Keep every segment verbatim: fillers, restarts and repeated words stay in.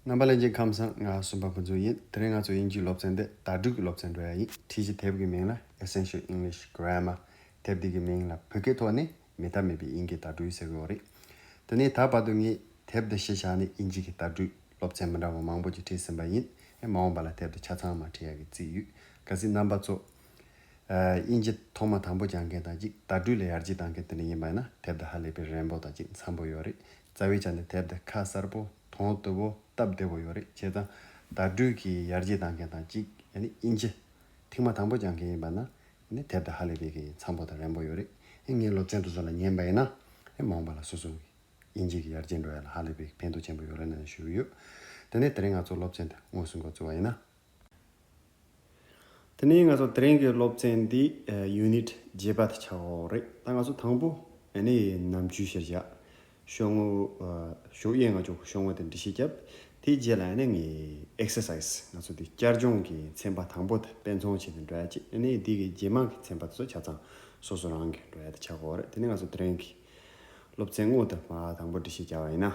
རྣམ་པ་ལྷན་རྒྱས་ཁམས་བཟང་། ང་གསུམ་པ་ཕུན་ཚོགས་ཡིན། དེ་རིང་ང་ཚོ་དབྱིན་ཇིའི་སློབ་ཚན་འདི་བརྡ་སྤྲོད་ཀྱི་སློབ་ཚན་འགྲོ་ཡ་ཡིན། ཁྲིད་གཞི་དེབ་ཀྱི་མིང་ལ་Essential English Grammar། དེབ་འདི་གི་མིང་ལ་བོད་སྐད་ཐོག་ནས་མེད་ཐབས་མེད་པའི་དབྱིན་སྐད་བརྡ་སྤྲོད་ཟེར་གྱི་ཡོད་རེད། དེ་ནས་ད་བར་དུ་ངས་དེབ་འདི་གཞི་བཞག་ནས་དབྱིན་ཇི་གི་བརྡ་སྤྲོད་སློབ་ཚན་མི་འདྲ་བ་མང་པོ་ཅིག་ཁྲིད་ཟིན་པ་ཡིན། ཨེ་མ་འོངས་པ་ལ་དེབ་འདི་ཆ་ཚང་མ་ཁྲིད་ཡ་གི་རྩིས་ཡོད། གལ་སྲིད་རྣམ་པ་ཚོ་ཨ་དབྱིན་ཇི་ཐོག་མ་དང་པོ་སྦྱང་མཁན་དང་གཅིག་བརྡ་སྤྲོད་ལ་ཡར་རྒྱས་གཏང་མཁན་དེ་འདྲ་ཡིན་པ་ཡིན་ན་དེབ་འདི་ཧ་ལས་པའི་རན་པོ་དང་གཅིག་འཚམ་པོ་ཡོད་རེད། རྩ་བའི་ཆ་ནས་དེབ་འདི་ཁ་གསལ་པོ། དོན་བདེ་པོ། སྟབས་བདེ་པོ་ཡོད་རེད། བྱས་ཙང་བརྡ་སྤྲོད་ཀྱི་ཡར་རྒྱས་གཏང་མཁན་དང་གཅིག་ཨ་ནི་དབྱིན་ཇི་ཐེངས་མ་དང་པོ་སྦྱང་མཁན་ཡིན་པ་ན་ཨ་ནི་དེབ་འདི་ཧ་ལས་པའི་གི་འཚམ་པོ་དང་རན་པོ་ཡོད་རེད། ཨ་ངའི་སློབ་ཚན་དེ་ཚོ་ལ་ཉན་པ་ཡིན་ན་ཨ་མ་འོངས་པ་ལ་སོ་སོ་གི་དབྱིན་ཇི་གི་ཡར་རྒྱས་འགྲོ་ཡ་ལ་ཧ་ལས་པའི་ཕན་ཐོགས་ཆེན་པོ་ཡོད་རེད་ན་ཞུ་གི་ཡོད། དེ་ནས་དེ་རིང་ང་ཚོ་སློབ་ཚན་དེ་དངོས་སུ་འགོ་བཙུགས་པ་ཡིན་ན། དེ་ནས་ང་ཚོ་དེ་རིང་གི་སློབ་ཚན་འདི་ཨ་ཡུ་ནིཊ་བརྒྱད་པ་དེ་ཆགས་ཡོད་རེད། ད་ང་ཚོ་དང་པོ་ཨ་ནི་ནམ་རྒྱུན་གཞིར་བཞག་ཤོག་ངོས་ཨ་ཤོག་གཡས་ང་ཚོ་ཤོག་ངོས་དེ་འབྲི་ཤེས་རྒྱབ། དེའི་རྗེས་ལ་ཨ་ནི་ངས་ཨེག་སར་སའི་སི་ང་ཚོ་འདི་བསྐྱར་སྦྱོང་གི་ཚན་པ་དང་པོ་དེ་དཔེ་མཚོན་བྱས་ནས་འགྲོ་ཡ་གཅིག་ཨ་ནི་འདི་གི་རྗེས་མ་གི་ཚན་པ་དེ་ཚོ་ཆ་ཚང་སོ་སོ་རང་གི་འགྲོ་ཡ་དེ་ཆགས་ཡོད་རེད། དེ་ནས་ང་ཚོ་དེ་རིང་གི་སློབ་ཚན་དངོས་དེ་མར་དང་པོ་འབྲི་ཤེས་རྒྱག་པ་ཡིན་ན།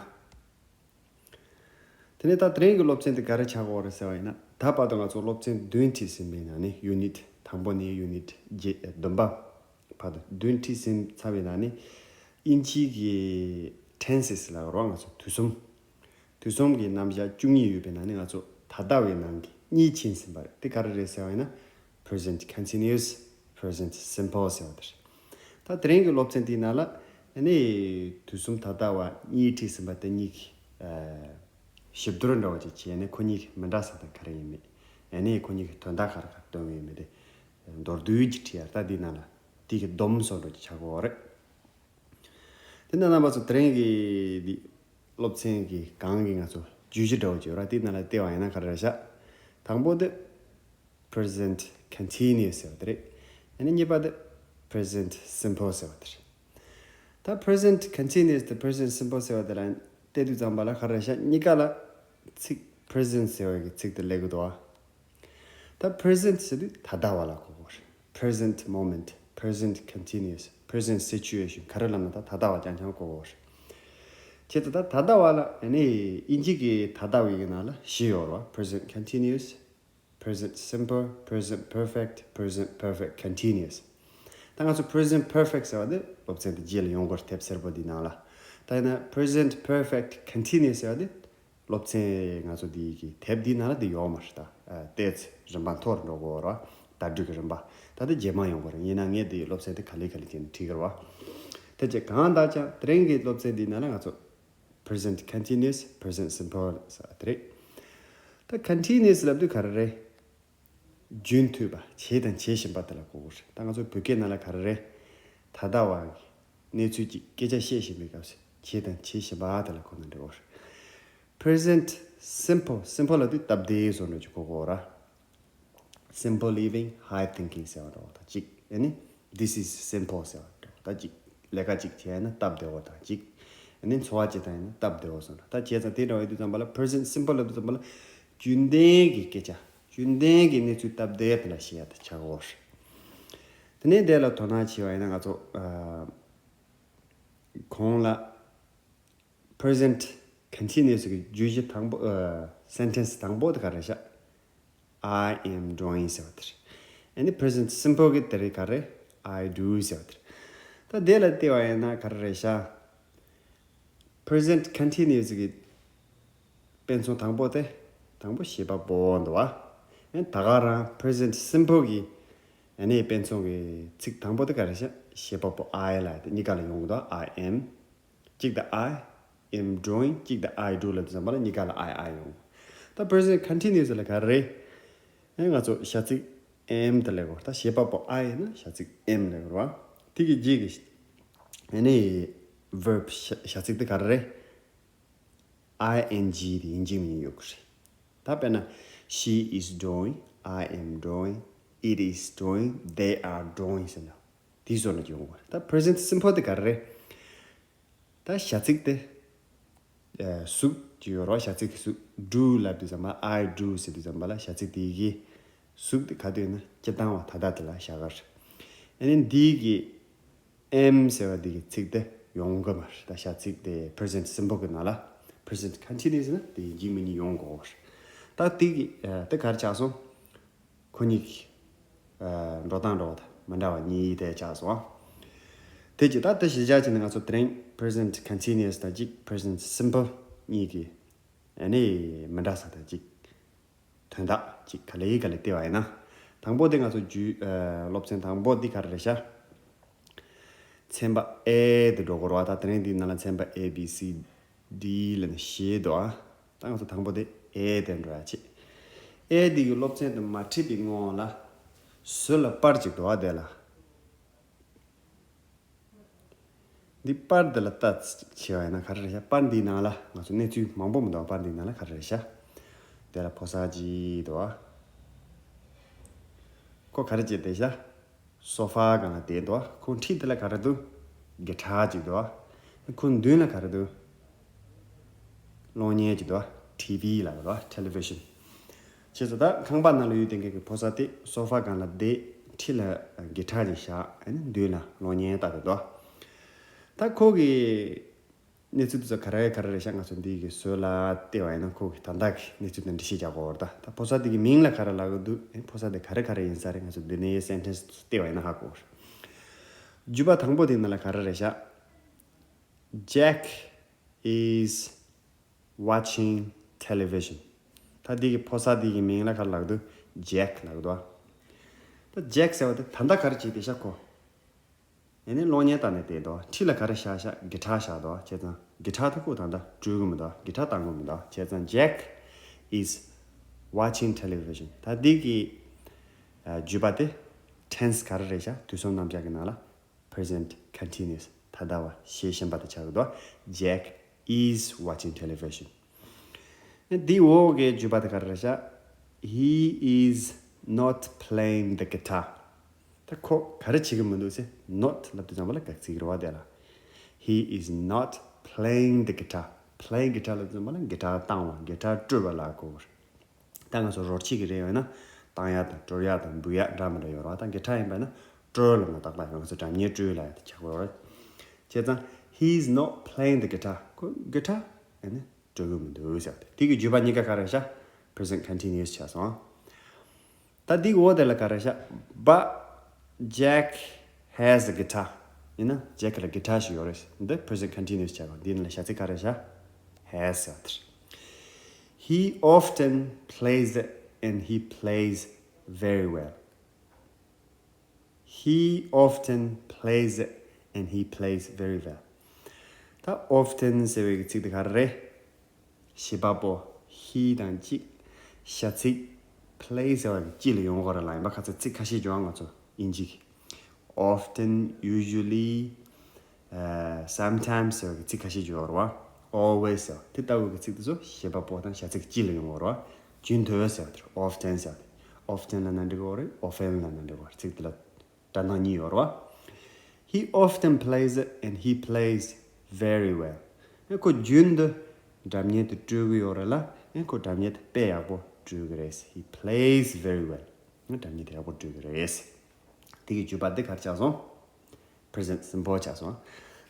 དེ་ནས་ད་དེ་རིང་གི་སློབ་ཚན་དེ་ག་རེ་ཆགས་ཀྱི་ཡོད་རེད་ཟེར་བ་ཡིན་ན། ད་བར་དུ་ང་ཚོ་སློབ་ཚན་བདུན་ཁྲིད་ཟིན་པའི་ནང་ནས་ཡུ་ནིཊ་དང་པོ་ནས་ཡུ་ནིཊ་བརྒྱད་བདུན་པ་བར་དུ་བདུན་ཁྲིད་ཟིན་ཚར་བའི་ནང་ནས་དབྱིན་ཇིའི་གི་ཊེན་སི་ལབ་ཀྱི་ཡོད་རེད་བ། ང་ཚོ་དུས་གསུམ། དུས་གསུམ་གྱི་རྣམ་གཞག་བཅུ་གཉིས་ཡོད་པའི་ནང་ནས་ང་ཚོ་ད་ལྟ་བའི་ནང་གི་གཉིས་ཕྱིན་ཟིན་པ་རེད། དེ་ག་རེ་རེད་ཟེར་བ་ཡིན་ན། Present Continuous, Present Simple ཟེར་བ་དེ་རེད། ད་དེ་རིང་གི་སློབ་ཚན་དེའི་ནང་ལ་ཨ་ནི་དུས་གསུམ་ད་ལྟ་བ་གཉིས་ཁྲིད་ཟིན་པ་དེ་གཉིས་ཀྱི་ཨ་ཞིབ་བསྡུར་འདྲ་བོ་ཅིག་བྱས་ནས་ཁོ་གཉིས་ཀྱི་མི་འདྲ་ས་དེ་ག་རེ་ཡིན་མིན། ཨ་ནི་ཁོ་གཉིས་ཀྱི་དོན་དག་ག་རེ་ག་རེ་སྟོན་གྱི་ཡོད་མེད་དེ་མདོར་བསྡུས་ཀྱིས་ཁྲིད་ཡ། ད་འདིའི་ནང་ལ་དེ་གི་སྡོམ་བཟོ་འདྲ་ཅིག་ཆགས་ཀྱི་ཡོད་རེད། དེ་ནས་རྣམ་པ་ཚོ་དེ་རིང་གི་འདི་སློབ་ཚན་གྱི་སྒང་གི་ང་ཚོ་བརྗོད་གཞི་འདྲ་བོ་ཅིག་ཡོད་ར། དེའི་ནང་ལ་བལྟས་པ་ཡིན་ན་ག་རེ་རེད་ཤག་དང་པོ་དེ་Present Continuous ཟེར་བ་དེ་རེད། ཨ་ནི་གཉིས་པ་དེ་Present Simple ཟེར་བ་དེ་རེད། ད་Present Continuous དང་Present Simple ཟེར་བ་དེ་ལ་བལྟས་དུས་ཙམ་པ་ལ་ག་རེ་རེད་ཤག་གཉིས་ཀ་ལ་ཚིག་Present ཟེར་བ་གི་ཚིག་དེ་སླེབས་ཀྱི་འདུག་བ། ད་Present ཟེར་དུས་ད་ལྟ་བ་ལ་གོ་དགོས་རེད། Present moment, Present Continuous, Present Situation ག་རེ་ལབ་ན་ད་ད་ལྟ་བ་རྐྱང་རྐྱང་གོ་དགོས་རེད། བྱས་ཙང་ད་ད་ལྟ་བ་ལ་ཨ་ནི་དབྱིན་ཇི་གི་ད་ལྟ་བའི་གི་ནང་ལ་བཞི་ཡོད་རེད་བ། Present Continuous, Present Simple, Present Perfect, Present Perfect Continuous། ད་ང་ཚོ་Present Perfect ཟེར་བ་དེ་སློབ་ཚན་དེ་རྗེས་ལ་ཡོང་གི་རེད། དེབ་སེར་པོ་འདིའི་ནང་ལ། ད་ཡིན་ན་Present Perfect Continuous ཟེར་བ་དེ་སློབ་ཚན་ང་ཚོ་འདི་གི་དེབ་འདིའི་ནང་ལ་འདི་ཡོད་མ་རེད་ད། ཨ་ཏོག་ཙམ་རིམ་པ་མཐོ་རུ་འགྲོ་དགོས་རེད་བ། བརྡ་སྤྲོད་ཀྱི་རིམ་པ། ད་ལྟ་རྗེས་མ་ཡོང་དགོས་རེད། ཡིན་ན་ངས་འདི་སློབ་ཚན་དེ་ག་ལེ་ག་ལེ་བྱས་ནས་ཁྲིད་ཀྱི་རེད་བ། དེ་བྱས་གང་ལྟར་ཀྱང་དེ་རིང་གི་སློབ་ཚན་འདིའི་ནང་ལ་ང་ཚོ་Present Continuous, Present Simple ཟེར་བ་དེ་རེད། ད་Continuous ལབ་དུས་ག་རེ་རེད། རྒྱུན་མཐུད་པ། བྱས་དང་བྱེད་བཞིན་པ་དེ་ལ་གོ་དགོས་རེད། ད་ང་ཚོ་བོད་སྐད་ནང་ལ་ག་རེ་རེད། ད་ལྟ་བ་གི་གནས་ཚུལ་གྱི་སྐད་ཆ་བཤད་བཞིན་པའི་སྐབས་སུ་བྱས་དང་བྱེད་བཞིན་པ་དེ་ལ་གོ་ན་འགྲིག་གི་རེད། Present Simple, Simple ལབ་དུས་སྟབས་བདེ་བཟོ་འདྲ་ཅིག་གོ་དགོས་རེད། Simple living, high thinking ཟེར་བ་འདྲ་བོ་དང་གཅིག་ཨ་ནི་This is simple ཟེར་བ་འདྲ་བོ་དང་གཅིག་ལས་ཀ་གཅིག་བྱས་ན་སྟབས་བདེ་བོ་དང་གཅིག་ཨ་ནི་འཚོ་བ་སྐྱེལ་སྟངས་ཡིན་ན་སྟབས་བདེ་བོ་བཟོ་འདྲ། ད་བྱས་ཙང་དེ་འདྲ་བོ་ཡིན་དུས་ཙམ་པ་ལ་Present Simple ལབ་དུས་ཙམ་པ་ལ་རྒྱུན་ལྡན་གྱི་སྐད་ཆ། རྒྱུན་ལྡན་གྱི་གནས་ཚུལ་སྟབས་བདེ་དེ་ལ་བཤད་ཡ་དེ་ཆགས་ཀྱི་ཡོད་རེད། དེ་ནས་དེ་ལ་དོ་སྣང་བྱས་པ་ཡིན་ན་ང་ཚོ་ཨ་གོང་ལ་Present Continuous གི་བརྗོད་གཞི་དང་པོ་ཨ་sentence དང་པོ་དེ་ག་རེ་བཞག I am doing ཟེར་བ་དེ་རེད། ཨ་ནི་Present Simple གི་དེ་རེད་ག་རེ། I do ཟེར་བ་དེ་རེད། ད་དེ་ལ་བལྟས་པ་ཡིན་ན་ག་རེ་རེད་ཤག Present Continuous གི་དཔེ་མཚོན་དང་པོ་དེ་དང་པོ་བྱེད་པ་པོ་འདུག་བ། ཨ་ནི་ད་ག་རང་Present Simple གི་ཨ་ནི་དཔེ་མཚོན་གི་ཚིག་དང་པོ་དེ་ག་རེ་ཤག་བྱེད་པ་པོ་I ལ་དེ་གཉིས་ཀ་ལ་ཡོང་གི་འདུག I am གཅིག་དང་I am doing གཅིག་དང་I do ལབ་དུས་ཙམ་པ་ལ་གཉིས་ཀ་ལ་I I ཡོང་། ད་Present Continuous ལ་ག་རེ། ཨེ་ང་ཚོ་བྱ་ཚིག་am དེ་ལབ་དགོས། ད་བྱེད་པ་པོ་I ཡིན་ན་བྱ་ཚིག་am ལབ་དགོས་རེད་བ། དེ་གི་རྗེས་ཀྱི་ཨ་ནི་verb བྱ་བྱ་ཚིག་དེ་ག་རེ། I N G དེ་ཡིན་གཅིག་མིན་གཅིག་ཡོད་གི་རེད། ད་དཔེར་ན། She is doing, I am doing, it is doing, they are doing ཟེར་ན། དེའི་བཟོ་འདྲ་ཅིག་ཡོང་གི་རེད། ད་Present Simple དེ་ག་རེ་རེད། ད་བྱ་ཚིག་དེ་ཨ་གཟུགས་ཅིག་ཡོད་རེད་བ། བྱ་ཚིག་གི་གཟུགས་do ལབ་དུས་ཙམ་པ་ལ། I do ཟེར་དུས་ཙམ་པ་ལ་བྱ་ཚིག་དེ་གི་གཟུགས་དེ་ག་དུས་ན་སྤྱིར་བཏང་བ་ད་ལྟ་དེ་ལ་བཞག་གི་རེད། ཨ་ནི་འདི་གི་am ཟེར་བ་འདི་གི་ཚིག་དེ་ཡོང་གི་མ་རེད། ད་བྱ་ཚིག་དེ་Present Simple གི་ནང་ལ། present continuous ན་དེ་འཇིགས་མི་གཉིས་ཡོང་དགོས། ད་དེ་གི་ཨ་དེ་ག་རེ་ཆགས་སོང་། ཁོ་གཉིས་ཀྱི་ཨ་འགྲོ་སྟངས་འགྲོ་བ་དང་མི་འདྲ་བ་གཉིས་དེ་ཆགས་སོང་། དེ་གྱི་ད་དེ་གཞི་བཞག་བྱས་ནས་ང་ཚོ་དེ་རིང་present continuous དང་གཅིག་present simple གཉིས་ཀྱི་ཨ་ནི་མི་འདྲ་ས་དང་གཅིག་དོན་དག་ཅིག་ག་ལེ་ག་ལེ་བལྟས་པ་ཡིན་ན། དང་པོ་དེ་ང་ཚོ་རྒྱུད་ཨ་སློབ་ཚན་དང་པོ་འདི་ག་རེ་རེད་ཤག་ཚན་པ་A དེ་འགྲོ་དགོས་རེད་བ། ད་དེ་རིང་འདིའི་ནང་ལ་ཚན་པ A B C D ལབ་ནས་བཞི་འདུག་ཨ། ད་ང་ཚོ་དང་པོ་དེ་A དེ་འགྲོ་ཡ་བྱེད། A འདི་གི་སློབ་ཚན་དུ་མ་ཁྲིད་པའི་སྔོན་ལ་ཟུར་ལ་པར་ཅིག་འདུག་ཨ་དེ་ལ། འདི་པར་འདི་ལ་ལྟ་ཅིག་བྱས་པ་ཡིན་ན་ག་རེ་རེད་ཤག་པར་འདིའི་ནང་ལ་ང་ཚོ་གནས་ཚུལ་མང་པོ་མི་འདུག་པར་འདིའི་ནང་ལ་ག་རེ་རེད་ཤག་དེ་ལ་ཕོ་གསར་ཅིག་འདུག་ཨ། ཁོ་ག་རེ་བྱེད་བསྡད་ཤག་སོ་ཕ་སྒང་ལ་བསྡད་འདུག་ཨ། ཁོ་འཁྲིས་དེ་ལ་ག་རེ་འདུག་གི་ཊར་ཅིག་འདུག་ཨ། ཁོ་མདུན་ལ་ག་རེ་འདུག་གློག་བརྙན་གྱི་འདུག་ཊི་ཝི་ལ་འདུག་ཊེ་ལི་ཝི་ཤན། བྱས་ཙང་ད་ཁང་པ་ནང་ལ་ཡོད་དེ་འགའ་གི་ཕོ་གསར་དེ་སོ་ཕ་སྒང་ལ་བསྡད། འཁྲིས་ལ་གི་ཊར་ཅིག་བཞག་ཨ་ནི་མདུན་ལ་གློག་བརྙན་ལྟ་གི་འདུག་ད་ཁོ་གི་གནས་ཚུལ་དེ་ཚོ་ག་རེ་ག་རེ་རེད་ཤག་ང་ཚོ་འདི་གི་ཟུར་ལ་བལྟས་པ་ཡིན་ན་ཁོ་གི་ད་ལྟ་གི་གནས་ཚུལ་དང་འགྲེལ་བཤད་རྒྱག་དགོས་རེད། ད་ད་ཕོ་གསར་དེ་གི་མིང་ལ་ག་རེ་ལབ་གི་འདུག་ཨ་ནི་ཕོ་གསར་དེ་ག་རེ་ག་རེ་ཡིན་ས་རེད། ང་ཚོ་འདི་ནས་སེན་ཊེན་སི་བལྟས་པ་ཡིན་ན་ཧ་གོ་རེད། བརྒྱུད་པ་དང་པོ་དེ་ནང་ལ་ག་རེ་རེད་ཤག Jack is watching television. ད་འདི་གི་ཕོ་གསར་འདི་གི་མིང་ལ་ག་རེ་ལབ་འདུག་ཇེག་ལབ་འདུག་ད་ཇེག་ཟེར་བ་དེ་ད་ལྟ་ག་རེ་བྱེད་བསྡད་ཤག་ཁོ། ཨ་ནི་གློག་བརྙན་ལྟ་ནས་བསྡད་འདུག་འཁྲིས་ལ་ག་རེ་བཞག་ཤག་གི་ཊར་བཞག་འདུག་བྱས་ཙང་གི་ཊར་དེ་ཁོ་ད་ལྟ་འགྲོ་གི་མི་འདུག་གི་ཊར་བཏང་གི་མི་འདུག་བྱས་ཙང་Jack is watching television. ད་འདི་གི་ཨ་བརྒྱུད་པ་དེ་ཊེན་སི་ག་རེ་རེད་ཤག་དུས་གསུམ་རྣམ་གཞག་གི་ནང་ལ་present continuous ད་ལྟ་བ་ཞེས་བཤད་པ་དེ་ཆགས་ཀྱི་འདུག Jack is watching television. འདི་འོག་གི་བརྗོད་པ་དེ་ག་རེ་རེད་ཤག He is not playing the guitar. ད་ཁོ་ག་རེ་བྱེད་ཀྱི་མི་འདུག་ཟེར། not ལབ་དུས་ཙམ་པ་ལ་ག་ཚིག་རེད་བ་དེ་ལ། He is not playing the guitar. Playing guitar ལབ་དུས་ཙམ་པ་ལ་གི་ཊར་བཏང་བ་གི་ཊར་དཀྲོལ་བ་ལ་གོ་བར། ད་ང་ཚོ་རོལ་ཆས་ཀྱི་རེད་ཡོད་ན་བཏང་ཡག་དང་དཀྲོལ་ཡག་དང་འབུད་ཡག་འདྲ་མི་འདྲ་ཡོད་རེད་བ། ད་གི་ཊར་ཡིན་པ་ན་དཀྲོལ་ལབ་ན་ཏག་ཏག་ཡོད། ང་ཚོ་སྒྲ་སྙན་དཀྲོལ་ལབ་ཡག་དེ་ཆགས་ཀྱི་ཡོད་རེད། བྱས་ཙང་He is not playing the guitar. ཁོ་གི་ཊར་ཨ་ནི་དཀྲོལ་གི་མི་འདུག་ཟེར་བ་དེ། དེ་གི་བརྗོད་པ་གཉིས་ཀ་ག་རེ་ཤག Present continuous ཆགས་སོང་། ད་འདི་འོག་དེ་ལ་ག་རེ་ཤག But Jack has a guitar. ཡིན་ན་ཇེག་ལ་གི་ཊར་ཞིག་ཡོད་རེད། འདི་present continuous ཆགས་གོ་འདི་ནི་ལ་བྱ་ཚིག་ག་རེ་ཤག Has ཟེར་བ་དེ་རེད། He often plays it and he plays very well. He often plays it and he plays very well. ད་often ཟེར་བའི་གི་ཚིག་དེ་ག་རེ་རེད། བྱེད་པ་པོ་he དང་གཅིག་བྱ་ཚིག་play ཟེར་བ་གཅིག་ལ་ཡོང་གི་རེད་ལ། ཡིན་པ་ཁ་ཚ་ཚིག་ཁ་ཤས་ཡོང་ང་ཚོ་དབྱིན་ཇི་གི often, usually, ཨ་sometimes ཟེར་བ་གི་ཚིག་ཁ་ཤས་ཡོང་རེད་བ། always ཟེར་བ་དེ་ལྟ་བུ་གི་ཚིག་དེ་ཚོ་བྱེད་པ་པོ་དང་བྱ་ཚིག་གཅིག་ལ་ཡོང་གི་རེད་བ། རྒྱུན་མཐུད་ཟེར་བ་དེ་རེད། often ཟེར་བ་དེ་often ལབ་ན་འགྲིག་གི་རེད། often ལབ་ན་འགྲིག་གི་རེད། ཚིག་དེ་ལ་སྒྲ་གདངས་གཉིས་ཡོད་རེད་བ། He often plays it and he plays very well. ཨེ་ཁོ་རྒྱུན་དུ་སྒྲ་སྙན་དེ་དཀྲོལ་གི་ཡོད་རེད་ལ། ཨེ་ཁོ་སྒྲ་སྙན་དེ་དཔེ་ཡག་པོ་དཀྲོལ་གི་རེད། He plays very well. ཨེ་སྒྲ་སྙན་དེ་ཡག་པོ་དཀྲོལ་གི་རེད། དེ་གི་བརྗོད་པ་འདི་ག་རེ་ཆགས་སོང་། Present simple ཆགས་སོང་།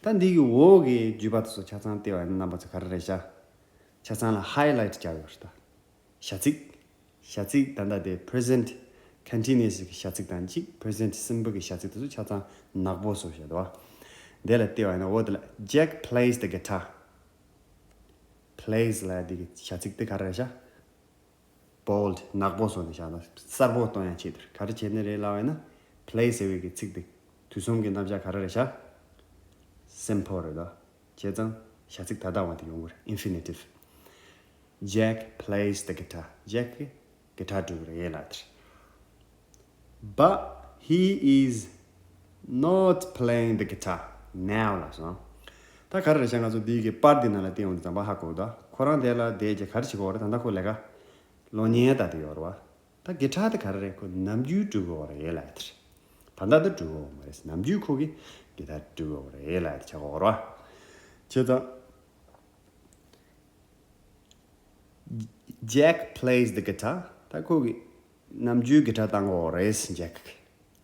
ད་འདི་གི་འོག་གི་བརྗོད་པ་དེ་ཚོ་ཆ་ཚང་བལྟས་པ་ཡིན་ན་རྣམ་པ་ཚོ་ག་རེ་རེད་ཤག་ཆ་ཚང་ལ་highlight བརྒྱབ་ཡོད་རེད་ད། བྱ་ཚིག་བྱ་ཚིག་ད་ལྟ་དེ་present continuous གི་བྱ་ཚིག་དང་གཅིག present simple གི་བྱ་ཚིག་དེ་ཚོ་ཆ་ཚང་ནག་པོ་བཟོ་བཞག་འདུག་བ། དེ་ལ་བལྟས་པ་ཡིན་ན་འོ་དེ་ལ་Jack plays the guitar. plays ལབ་དེ་གི་བྱ་ཚིག་དེ་ག་རེ་རེད་ཤག bold ནག་པོ་བཟོ་ནས་བཞག་ན་གསལ་པོ་གཏོང་ཡ་ཆེད་དུ་ག་རེ་བྱས་ནི་རེད་ལབ་པ་ཡིན་ན། play ཟེར་བའི་གི་ཚིག་དེ་དུས་གསུམ་གྱི་རྣམ་གཞག་ག་རེ་རེད་ཤག simple རེད་དོ། བྱས་ཙང་བྱ་ཚིག་ད་ལྟ་བ་དེ་ཡོང་གི་རེད། infinitive. Jack plays the guitar. ཇེག་གིས་གི་ཊར་དཀྲོལ་གི་རེད་ལབ་དེ་རེད། But he is not playing the guitar now ལབ་སོང་། ད་ག་རེ་རེད་ཤག་ང་ཚོ་འདི་གི་པར་འདི་ནང་ལ་བལྟས་ཡོང་དུས་ཙམ་པ་ཧ་གོ་གི་འདུག་ཁོ་རང་དེ་ལ་བསྡད་རྗེས་ག་རེ་བྱེད་ཀྱི་ཡོད་རེད། ད་ལྟ་ཁོ་ལས་ཀ་གློག་བརྙན་ལྟ་དེ་ཡོད་རེད་བ། ད་གི་ཊར་དེ་ག་རེ་རེད། ཁོ་ནམ་རྒྱུན་དཀྲོལ་གི་ཡོད་རེད་ལབ་དེ་རེད། ད་ལྟ་དེ་དཀྲོལ་གི་ཡོད་མ་རེད། ནམ་རྒྱུན་ཁོ་གིས་གི་ཊར་དཀྲོལ་གི་ཡོད་རེད་ལབ་དེ་ཆགས་ཀྱི་ཡོད་རེད་བ། བྱས་ཙང་། Jack plays the guitar. ད་ཁོ་གིས་ནམ་རྒྱུན་གི་ཊར་བཏང་གི་ཡོད་རེད་ཇེག་གིས།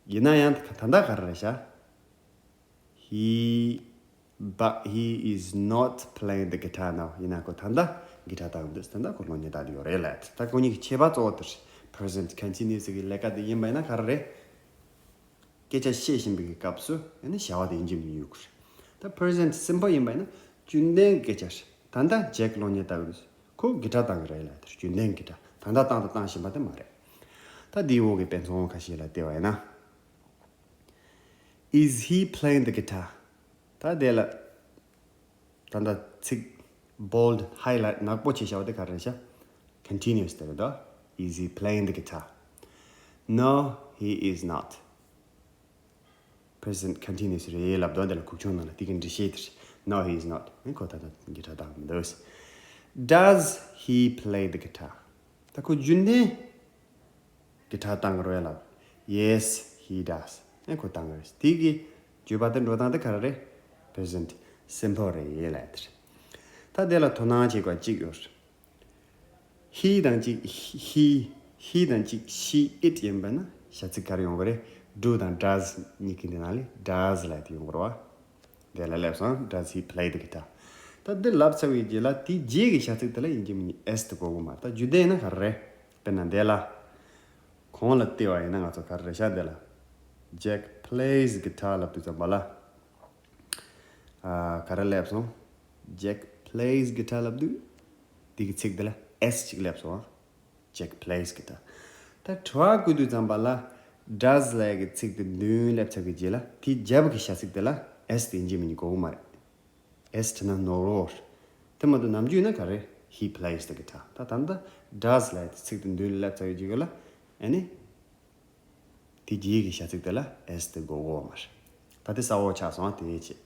ཡིན་ན་ཡང་ད་ལྟ་ག་རེ་རེད་ཤག He But he is not playing the guitar now. ཡིན་ན་ཁོ་ད་ལྟ་གི་ཊར་བཏང་འདུག་ད་ལྟ་ཁོ་གློག་བརྙན་ལྟ་དུ་ཡོད་རེད་ལབ། ད་ཁོ་གཉིས་ཀྱི་ཁྱད་པར་གཙོ་བོ་དེ་present continuous གི་ལས་ཀ་དེ་ཡིན་པ་ཡིན་ན་ག་རེ་རེད། སྐད་ཆ་བཤད་བཞིན་པའི་སྐབས་སུ་ཡང་ན་བྱ་བ་དེ་ཡིན་གཅིག་མིན་གཅིག་ཡོད་དགོས་རེད། ད་present simple ཡིན་པ་ཡིན་ན་རྒྱུན་ལྡན་གྱི་སྐད་ཆ་རེད། ད་ལྟ་ཇེག་གློག་བརྙན་ལྟ་གི་འདུག་ཁོ་གི་ཊར་བཏང་གི་རེད་ལབ། དེ་རྒྱུན་ལྡན་གི་ཊར་ད་ལྟ་བཏང་དང་བཏང་བཞིན་པ་དེ་མ་རེད། ད་དེའི་འོག་གི་དཔེ་མཚོན་ཁ་ཤས་ལ་བལྟས་པ་ཡིན་ན། Is he playing the guitar? ད་དེ་ལ་ད་ལྟ་ཚིག་bold highlight ནག་པོ་བྱས་བཞག་པ་དེ་ག་རེ་རེད་ཤག Continuous དེ་རེད་དོ། Is he playing the guitar? No, he is not. Present continuous རེད་ལབ་དོ། དེ་ལ་གུག་ཆུང་ནང་ལ་དེ་གི་འགྲེལ་བཤད་དེ་རེད། No, he is not. ཁོ་ད་ལྟ་གི་ཊར་བཏང་མི་འདུག Does he play the guitar? ད་ཁོ་རྒྱུན་ལྡན་གི་ཊར་བཏང་གི་རེད་ལབ། Yes, he does. ཨེ་ཁོ་བཏང་གི་རེད། དེ་གི་བརྗོད་པ་དེ་འགྲོ་སྟངས་དེ་ག་རེ་རེད། Present simple རེད་ལབ་དེ་རེད། ད་དེ་ལ་དོ་སྣང་བྱེད་དགོས་གཅིག་ཡོད་རེད། He དང་གཅིག he, he དང་གཅིག she, it ཡིན་པ་ན་བྱ་ཚིག་ག་རེ་ཡོང་གི་རེད། Do དང་does གཉིས་ཀྱི་འདི་ནང་ལས་does ལབ་དེ་ཡོང་གི་རེད་བ། དེ་ལ་སླེབས་སོང་། Does he play the guitar? ད་འདི་ལབ་ཚར་བའི་རྗེས་ལ་དེའི་རྗེས་ཀྱི་བྱ་ཚིག་དེ་ལ་ཡིན་གཅིག་མིན་གཅིག་s དེ་དགོས་ཀྱི་མ་རེད། ད་རྒྱུན་ལྡན་ཡིན་ན་ག་རེ་རེད། དཔེར་ན་འདི་ལ་གོང་ལ་བལྟས་པ་ཡིན་ན་ང་ཚོ་ག་རེ་རེད་ཤག་འདི་ལ་Jack plays guitar ལབ་དུས་ཙམ་པ་ལ་ཨ་ག་རེ་སླེབས་སོང་། Jack plays guitar ལབ་དུས་དེ་གི་ཚིག་དེ་ལ་s གཅིག་སླེབས་སོང་ཨ། Jack plays guitar. ད་དྲི་བ་བཀོད་དུས་ཙམ་པ་ལ་does ལབ་ཡག་གི་ཚིག་དེ་མདུན་སླེབས་ཚར་གི་རྗེས་ལ་དེའི་རྒྱབ་ཀྱི་བྱ་ཚིག་དེ་ལ་s དེ་ཡིན་གཅིག་མིན་གཅིག་དགོས་ཀྱི་མ་རེད། s བྲིས་ན་ནོར་བ་རེད། དེ་མ་གཏོགས་ནམ་རྒྱུན་ན་ག་རེ། He plays the guitar. ད་ད་ལྟ་does ལབ་ཡག་གི་ཚིག་དེ་མདུན་སླེབས་ཚར་གི་རྗེས་ལ་ཨ་ནི་དེ་རྗེས་ཀྱི་བྱ་ཚིག་དེ་ལ་s དེ་དགོས་ཀྱི་མ་རེད། ད་དེ་གསལ་པོ་ཆགས་སོང་དེ་བྱས།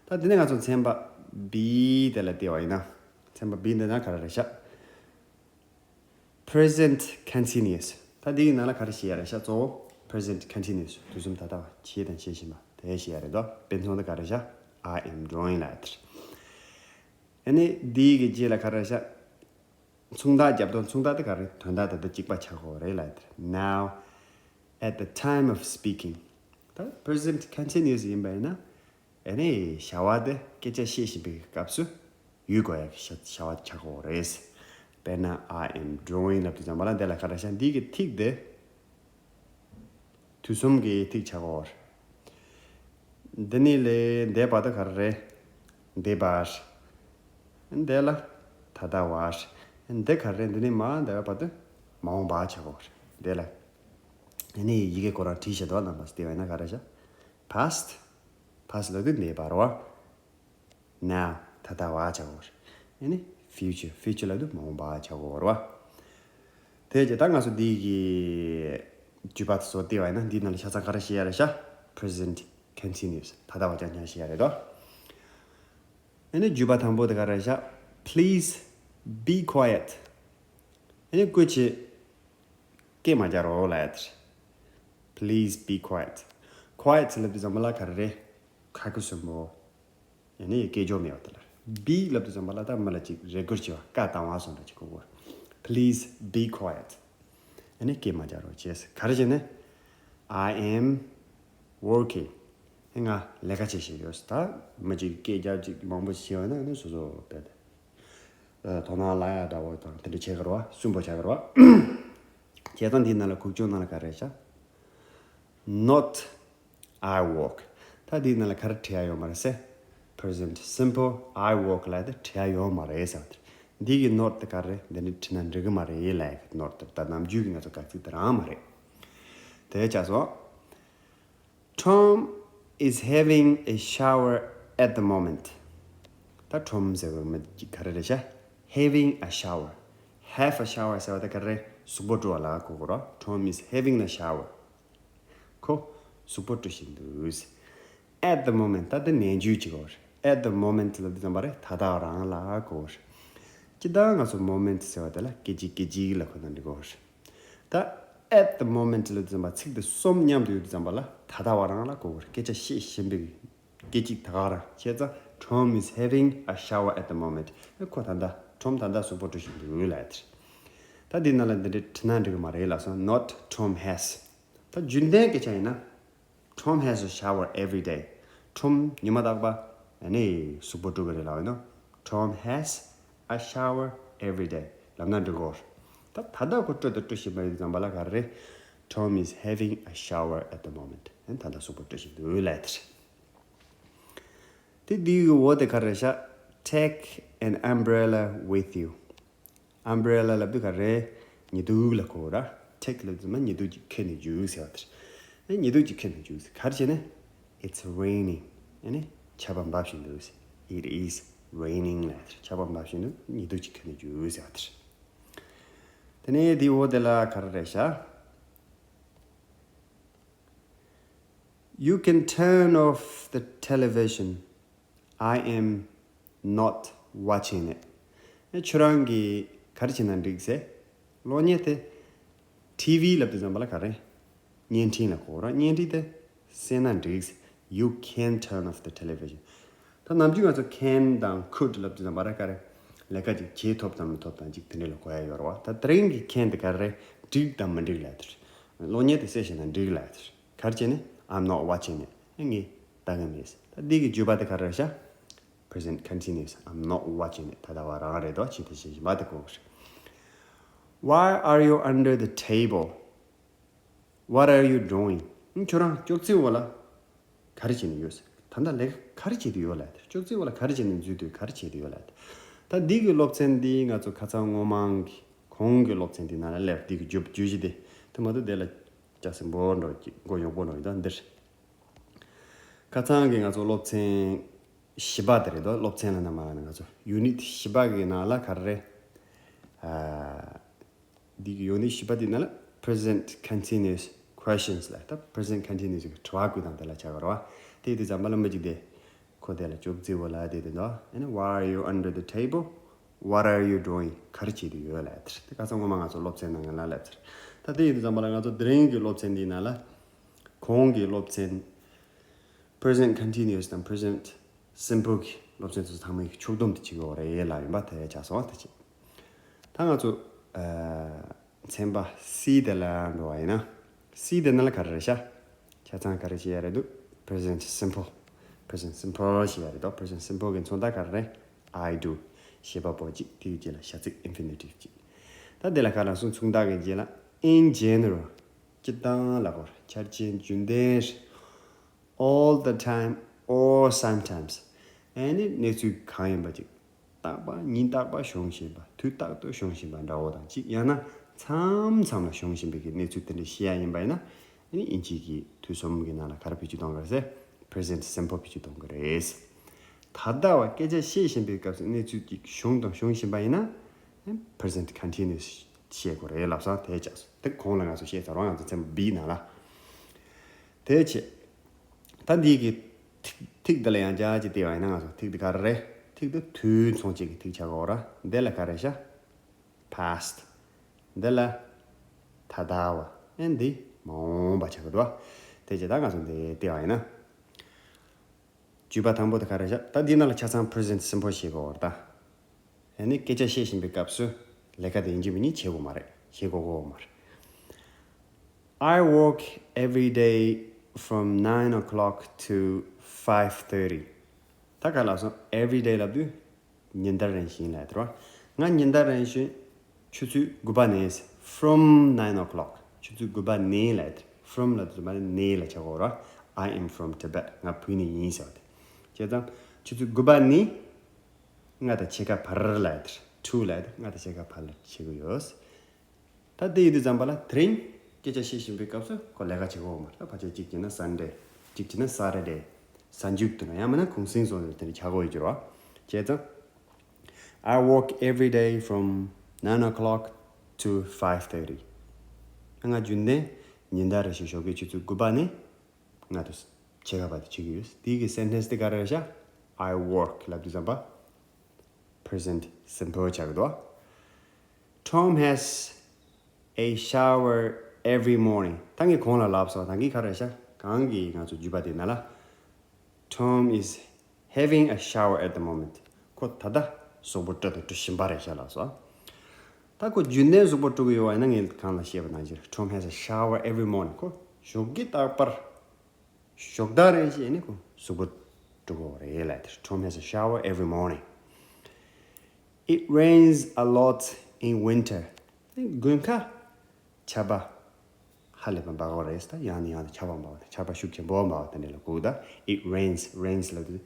ད་དེ་ནས་ང་ཚོ་ཚན་པ་B དེ་ལ་བལྟས་པ་ཡིན་ན། ཚན་པ་B འདི་ན་ག་རེ་རེད་ཤག Present continuous. ད་འདི་གི་ནང་ལ་ག་རེ་བཤད་ཡ་རེད་ཤག་གཙོ་བོ་present continuous དུས་གསུམ་ད་ལྟ་བ་བྱས་དང་བྱེད་བཞིན་པ་དེ་བཤད་ཡ་རེད་དོ། དཔེ་མཚོན་དེ་ག་རེ་ཤག I am drawing ལབ་ཡ་དེ་རེད། ཨ་ནི་འདི་གི་རྗེས་ལ་ག་རེ་ཤག་མཚུངས་རྟགས་རྒྱབ་དོ། མཚུངས་རྟགས་དེ་ག་རེ། དོན་དག་དེ་དང་གཅིག་པ་ཆགས་ཀྱི་ཡོད་རེད་ལབ་ཡ་དེ་རེད། Now, at the time of speaking. ད་present continuous ཡིན་པ་ཡིན་ན། ཨ་ནི་བྱ་བ་དེ་སྐད་ཆ་བཤད་བཞིན་པའི་སྐབས་སུ་ཡོད་དགོས་ཡ་གི་བྱ་བྱ་བ་ཆགས་ཀྱི་ཡོད་རེད། དཔེར་ན་I am drawing ལབ་དུས་ཙམ་པ་ལ་འདི་ལ་ག་རེ་ཤག་འདི་གི་ཐིག་དེ་དུས་གསུམ་གྱི་ཐིག་ཆགས་ཀྱི་ཡོད་རེད། འདི་ནས་ལས་འདས་པ་དེ་ག་རེ་རེད། འདས་པ་རེད། འདི་ལ་ད་ལྟ་བ་རེད། འདི་ག་རེ་རེད། འདི་ནས་མར་འདས་པ་དེ་མ་འོངས་པ་ཆགས་ཀྱི་ཡོད་རེད། འདི་ལ་ཨ་ནི་ཡི་གེ་ཁོ་རང་བྲིས་བཞག་འདུག་རྣམ་པ་ཚོ་བལྟས་པ་ཡིན་ན་ག་རེ་ཤག past past ལབ་དུས་འདས་པ་རེད་བ། Now ད་ལྟ་བ་ཆགས་ཀྱི་ཡོད་རེད། ཨ་ནི་future future ལབ་དུས་མ་འོངས་པ་ཆགས་ཀྱི་ཡོད་རེད་བ། དེ་རྗེས་ད་ང་ཚོ་འདི་གི་བརྗོད་པ་དེ་ཚོ་བལྟས་པ་ཡིན་ན་འདིའི་ནང་ལ་ཆ་ཚང་ག་རེ་བཤད་ཡ་རེད་ཤག present continuous ད་ལྟ་བ་རྐྱང་རྐྱང་བཤད་ཡ་རེད་དོ། ཨ་ནི་བརྗོད་པ་དང་པོ་དེ་ག་རེ་རེད་ཤག Please be quiet. ཨ་ནི་སྐུ་མཁྱེན། སྐད་མ་རྒྱག་རོགས་ལབ་ཡ་དེ་རེད། Please be quiet. Quiet ལབ་དུས་ཙམ་པ་ལ་ག་རེ་རེད། ཁ་སྐད་གསོན་པོ། ཡང་ན་སྐད་ཅོར་མེད་པ་དེ་ལ། Be ལབ་དུས་ཙམ་པ་ལ་ད་མི་ལ་ཅིག་རེ་སྐུལ་བྱེད་པ། བཀའ་བཏང་བ་སོགས་འདྲ་ཅིག་གོ་དགོས། Please be quiet. ཡང་ན་སྐད་མ་རྒྱག་རོགས་བྱས། ག་རེ་བྱས་ནས། I am working. ང་ལས་ཀ་བྱེད་བཞིན་ཡོད། ད་མི་ཅིག་སྐད་རྒྱབ་ཅིག་མང་པོ་བྱས་པ་ན་ནི་སོ་སོ་བས་དེ། དོ་སྣང་ལ་ཡ་འདྲ་བོ་དང་དེ་འདྲ་བྱེད་ཀྱི་རེད་བ། སུན་པོ་ཆགས་ཀྱི་རེད་བ། བྱས་ཙང་འདིའི་ནང་ལ་ཁུག་ཀྱོག་ནང་ལ་ག་རེ་ཤག Not I work. ད་འདིའི་ནང་ལ་ག་རེ་བྲིས་ཡ་ཡོད་མ་རེད་ཟེར། Present simple I work ལབ་དེ་བྲིས་ཡ་ཡོད་མ་རེད་ཟེར་བ་དེ། འདི་གི་not དེ་ག་རེ་རེད། འདི་ནི་བྲིས་ན་འགྲིག་གི་མ་རེད་ལབ་ཡ་གི་not དེ། ད་ནམ་རྒྱུན་གྱི་ང་ཚོ་དགག་ཚིག་དེ་རང་མ་རེད། དེ་ཆགས་སོང་། Tom is having a shower at the moment. ད་Tom ཟེར་བ་མི་ག་རེ་རེད་ཤག Having a shower. Have a shower ཟེར་བ་ད་ག་རེ། གཟུགས་པོ་བཀྲུ་བ་ལ་གོ་དགོས་རེད། Tom is having a shower. ཁོ་གཟུགས་པོ་བཀྲུ་བཞིན་འདུག At the moment ད་ལྟ་ནམ་རྒྱུན་གྱི་གོ་རེད། At the moment ལབ་དུས་ཙམ་པ་རེད། ད་ལྟ་རང་ལ་གོ་རེད། སྤྱིར་བཏང་ང་ཚོ་moment ཟེར་བ་དེ་ལ་སྐད་ཅིག་སྐད་ཅིག་ལ་གོ་ན་འགྲིག་གོ་རེད། ད་at the moment ལབ་དུས་ཙམ་པ་ཚིག་དེ་གསུམ་མཉམ་དུ་ཡོད་དུས་ཙམ་པ་ལ་ད་ལྟ་བ་རང་ལ་གོ་དགོས་རེད། སྐད་ཆ་བཤད་བཞིན་པའི་སྐད་ཅིག་ད་ག་རང་བྱས་ཙང་། Tom is having a shower at the moment. ཁོ་ད་ལྟ། Tom ད་ལྟ་གཟུགས་པོ་བཀྲུ་བཞིན་འདུག་ལབ་ཡ་དེ་རེད། ད་འདི་ནང་ལ་འདི་འདྲ་བྲིས་ན་འགྲིག་གི་མ་རེད་ལབ་སོང་། Not Tom has. ད་རྒྱུན་ལྡན་སྐད་ཆ་ཡིན་ན། Tom has a shower every day. Tom ཉི་མ་རྟག་པར་ ཨ་ནི་གཟུགས་པོ་བཀྲུ་གི་རེད་ལབ་ཡིན་ན། Tom has a shower every day ལབ་ན་འགྲིག་གོ། ད་ད་ལྟ་ཁོ་བཀྲུ་དང་བཀྲུ་བཞིན་པ་ཡིན་དུས་ཙམ་པ་ལ་ག་རེ་རེད། Tom is having a shower at the moment. ཨ་ནི་ད་ལྟ་གཟུགས་པོ་བཀྲུ་བཞིན་འདུག་ལབ་ཡ་དེ་རེད། དེ་དེའི་འོག་དེ་ག་རེ་རེད་ཤག Take an umbrella with you. Umbrella ལབ་དུས་ག་རེ། ཉི་གདུགས་ལ་གོ་ར། Take ལབ་དུས་མ་ཉི་གདུགས་ཀྱིས་ཁྱེར་ནས་རྒྱུགས་ཟེར་བ་དེ་རེད། ཨེ་ཉི་གདུགས་ཀྱིས་ཁྱེར་ནས་རྒྱུགས་ཟེར། ག་རེ་བྱས་ནས། It's raining. ཨེ་ནི་ཆར་པ་འབབ་བཞིན་འདུག་ཟེར། It is raining ལབ་དེ་རེད། ཆར་པ་འབབ་བཞིན་འདུག་ཉི་གདུགས་ཀྱིས་ཁྱེར་ནས་རྒྱུགས་ཟེར་བ་དེ་རེད། དེ་ནས་དེའི་འོག་དེ་ལ་ག་རེ་རེད་ཤག You can turn off the television. I am not watching it. ཨེ་ཁྱོད་རང་གིས་ག་རེ་བྱས་ན་འགྲིག་ཟེར། གློག་བརྙན་དེ། ཊི་ཝི་ལབ་དུས་ཙམ་པ་ལ་ག་རེ། བརྙན་འཕྲིན་ལ་གོ་ར། བརྙན་འཕྲིན་དེ་སེལ་ན་འགྲིག་ཟེར། You can turn off the television. ད་ནམ་རྒྱུན་ང་ཚོ་can དང་could ལབ་དུས་ཙམ་པ་ལ་ག་རེ། ལས་ཀ་ཅིག་བྱེད་ཐུབ་དང་མི་ཐུབ་དང་ཅིག་དེ་འདྲ་ལ་གོ་ཡ་ཡོད་རེད་བ། ད་དེ་རིང་གི་can དེ་ག་རེ། འགྲིག་དང་མི་འགྲིག་ལབ་དེ་རེད། གློག་བརྙན་དེ་སེལ་བྱས་ན་འགྲིག་ལབ་དེ་རེད། ག་རེ་བྱས་ནས། I'm not watching it. ངས་ལྟ་གི་མེད། ད་འདི་གི་བརྗོད་པ་དེ་ག་རེ་རེད་ཤག Present continuous. I'm not watching it. ད་ལྟ་བ་རང་རེད་དོ། ཅི་དེ་བྱེད་བཞིན་པ་དེ་གོ་གི་རེད། Why are you under the table? What are you doing? ཁྱོད་རང་ཅོག་ཙེའི་འོག་ལ་ག་རེ་བྱེད་ནས་ཡོད་ཟེར། ད་ལྟ་ལས་ཀ་ག་རེ་བྱེད་དུ་ཡོད་ལབ་དེ། ཅོག་ཙེའི་འོག་ལ་ག་རེ་བྱེད་ནས་འཛུལ་དུས་ག་རེ་བྱེད་དུ་ཡོད་ལབ་དེ། ད་འདི་གི་སློབ་ཚན་འདི་ང་ཚོ་ཁ་སང་སྔོན་མ་གི་གོང་གི་སློབ་ཚན་འདི་ནང་ལ་སླེབས། འདི་གི་བརྗོད་བརྗོད་གཞི་དེ་དེ་མ་གཏོགས་དེ་ལ་ལྕགས་སྲིན་པོ་འགྲོ་གི་མགོ་ཡོང་པོ་འགྲོ་གི་ད་འདིར། ཁ་སང་གི་ང་ཚོ་སློབ་ཚན་བཞི་པ་དེ་རེད་དོ། སློབ་ཚན་ལ་ན་མ་ལ་ན་ང་ཚོ་unit བཞི་པ་གི་ནང་ལ་ག་རེ་རེད། ཨ། འདི་གི་unit བཞི་པ་དེ་ནང་ལ་present continuous questions ལ་ད་present continuous གི་དྲི་བ་བཀོད་སྟངས་དེ་ལ་ཆགས་པ་རེད་བ། དེ་དུས་ཙམ་པ་ལ་མི་གཅིག་དེ་ཁོ་དེ་ལ་ཅོག་ཙེའི་འོག་ལ་དེ་དེ་འདུག་ཨ་ནི། Why are you under the table? What are you doing? ག་རེ་བྱེད་དུ་ཡོད་ལབ་དེ་རེད། དེ་ཁ་སང་སྔོན་མ་ང་ཚོ་སློབ་ཚན་ནང་ལ་སླེབས་ཚར། ད་དེ་ཡིན་དུས་ཙམ་པ་ལ་ང་ཚོ་དེ་རིང་གི་སློབ་ཚན་འདིའི་ནང་ལ་གོང་གི་སློབ་ཚན་present continuous དང་present simple གི་སློབ་ཚན་ཚོ་ཚང་མའི་ཕྱོགས་བསྡོམས་དེ་བྱེད་དགོས་རེད་ལབ་ཡིན་པ་དེ་ཆགས་སོང་། དེ་བྱེད། ད་ང་ཚོ་ཨ་ཚན་པ་C དེ་ལ་འགྲོ་བ་ཡིན་ན། C དེ་ནང་ལ་ག་རེ་རེད་ཤག་ཆ་ཚང་ག་རེ་བྱེད་ཡ་རེད་འདུག present simple. Present simple བྱེད་ཡ་རེད་དོ། Present simple གི་མཚོན་རྟགས་ག་རེ་རེད། I do. བྱེད་པ་པོ་གཅིག་དེའི་རྗེས་ལ་བྱ་ཚིག་infinitive གཅིག་ད་དེ་ལ་ག་ལ་སོང་། མཚུངས་རྟགས་ཀྱི་རྗེས་ལ་in general. སྤྱིར་བཏང་ལ་གོ་ར། ཆ་རྐྱེན་རྒྱུན་ལྡན་རེད། All the time or sometimes. ཨ་ནི་གནས་ཚུལ་གང་ཡིན་པ་ཅིག་རྟག་པ་ཉིན་རྟག་པ་བྱུང་བཞིན་པ། དུས་རྟག་ཏུ་བྱུང་བཞིན་པ་འདྲ་བོ་དང་གཅིག་ཡང་ན་མཚམས་མཚམས་ལ་བྱུང་བཞིན་པའི་གི་གནས་ཚུལ་དེ་འདྲ་བཤད་ཡ་ཡིན་པ་ཡིན་ན། ཨ་ནི་དབྱིན་ཇི་གི་དུས་གསུམ་གི་ནང་ལ་ག་རེ་བེད་སྤྱོད་གཏོང་གི་རེད་ཟེར། Present simple བེད་སྤྱོད་གཏོང་གི་རེད། ད་ལྟ་བ་སྐད་ཆ་བཤད་བཞིན་པའི་སྐབས་སུ་གནས་ཚུལ་ཅིག་བྱུང་དང་བྱུང་བཞིན་པ་ཡིན་ན། Present continuous བཤད་དགོས་རེད་ལབ་སོང་། དེ་ཆགས་སོང་། དེ་གོང་ལ་ང་ཚོ་བཤད་ཚར་བ། ང་ཚོ་ཚན་པ་B ནང་ལ། དེ་བྱས། ད་འདི་གི་ཐིག་ཐིག་འདི་ལ་ཡང་བྱ་ཅིག་བལྟས་པ་ཡིན་ན་ང་ཚོ་ཐིག་འདི་ག་རེ་རེད། ཐིག་འདི་དུས་མཚུངས་བཅས་ཀྱི་ཐིག་ཆགས་ཀྱི་ཡོད་ར། འདི་ལ་ག་རེ་ཤག past. འདི་ལ་ད་ལྟ་བ། ཨེ་འདི་མ་འོངས་པ་ཆགས་ཀྱི་འདུག་བ། དེ་བྱས་ད་ང་ཚོ་འདི་བལྟས་པ་ཡིན་ན། བརྗོད་པ་དང་པོ་དེ་ག་རེ་བཞག་ད་འདི་ནང་ལ་ཆ་ཚང་present simple བྱེད་དགོས་པ་རེད་ད། ཨ་ནི་སྐད་ཆ་བཤད་བཞིན་པའི་སྐབས་སུ་ལས་ཀ་དེ་ཡིན་གཅིག་མིན་གཉིས་བྱེད་དགོས་མ་རེད། བྱེད་དགོས་དགོས་མ་རེད། I work every day from nine o'clock to five thirty. ད་ག་ལ་སོང་། Every day ལབ་དུས་ཉིན་ལྟར་རང་བཞིན་ལབ་དེ་རེད་བ། ང་ཉིན་ལྟར་རང་བཞིན་ཆུ་ཚོད་དགུ་པ་ནས། From nine o'clock. ཆུ་ཚོད་དགུ་པ་ནས་ལབ་དེ། From ལབ་དུས་མ་ནས་ལ་ཆགས་ཀྱི་ཡོད་རེད་བ། I am from Tibet. ང་བོད་ནས་ཡིན་ཟེར་བ་དེ། བྱས་ཙང་ཆུ་ཚོད་དགུ་པ་ནས་ལྔ་དང་ཕྱེད་ཀ་བར་ལབ་དེ། Two ལབ་དེ། ལྔ་དང་ཕྱེད་ཀ་བར་ལ་བྱེད་ཀྱི་ཡོད། ད་དེ་ཡིན་དུས་ཙམ་པ་ལ་དེ་རིང་སྐད་ཆ་བཤད་བཞིན་པའི་སྐབས་སུ་ཁོ་ལས་ཀ་བྱེད་ཀྱི་ཡོད་མ་རེད། ད་ཕལ་ཆེར་གཅིག་བྱས་ན་Sunday, གཅིག་བྱས་ན་Saturday, གཟའ་མཇུག་དེ་འདྲ། ཡང་མིན་ན་གུང་སེང་སོགས་དེ་འདྲ་ཆགས་ཀྱི་ཡོད་ཀྱི་རེད་བ། བྱས་ཙང་། I work every day from nine o'clock to five thirty. ང་རྒྱུན་ལྡན་ཉིན་ལྟར་རེ་བཞིན་ཞོགས་ཀའི་ཆུ་ཚོད་དགུ་པ་ནས་ལྔ་དང་ཕྱེད་ཀ་བར་དུ་བྱེད་ཀྱི་ཡོད། དེའི་གི་sentence དེ་ག་རེ་རེད་ཤག I work ལབ་དུས་ཙམ་པ། Present simple ཆགས་ཀྱི་འདུག Tom has a shower every morning. ད་ངས་གོང་ལ་ལབ་སོང་། ད་གིན་ག་རེ་རེད་ཤག་གོང་གི་ང་ཚོ་བརྗོད་པ་དེ་ནང་ལ། Tom is having a shower at the moment. ཁོ་ད་ལྟ་གཟུགས་པོ་བཀྲུ་དང་བཀྲུ་བཞིན་པ་རེད་ཤག་ལབ་སོང་། ད་ཁོ་རྒྱུན་ལྡན་གཟུགས་པོ་བཀྲུ་གི་ཡོད་པ་ཡིན་ན། ངས་གོང་ལ་བཤད་པ་ནང་བཞིན། Tom has a shower every morning. ཁོ་ཞོགས་ཀས་རྟག་པར། ཞོགས་ཟླ་རེ་བཞིན་ནི་ཁོ་གཟུགས་པོ་ འགྲོ་གི་ཡོད་རེད་ལབ་དེ། Tom has a shower every morning. It rains a lot in winter. དགུན་ཁ་ཆར་པ་ཧ་ལས་པ་འབབ་ཀྱི་རེད། ད་ཡང་ནས་ཡང་དུ་ཆར་པ་འབབ་པ་དང་ཆར་པ་ཤུགས་ཆེན་པོ་འབབ་པ་དེ་འདྲ་ལ་གོ་གི། ད་it rains, rains ལབ་དུས།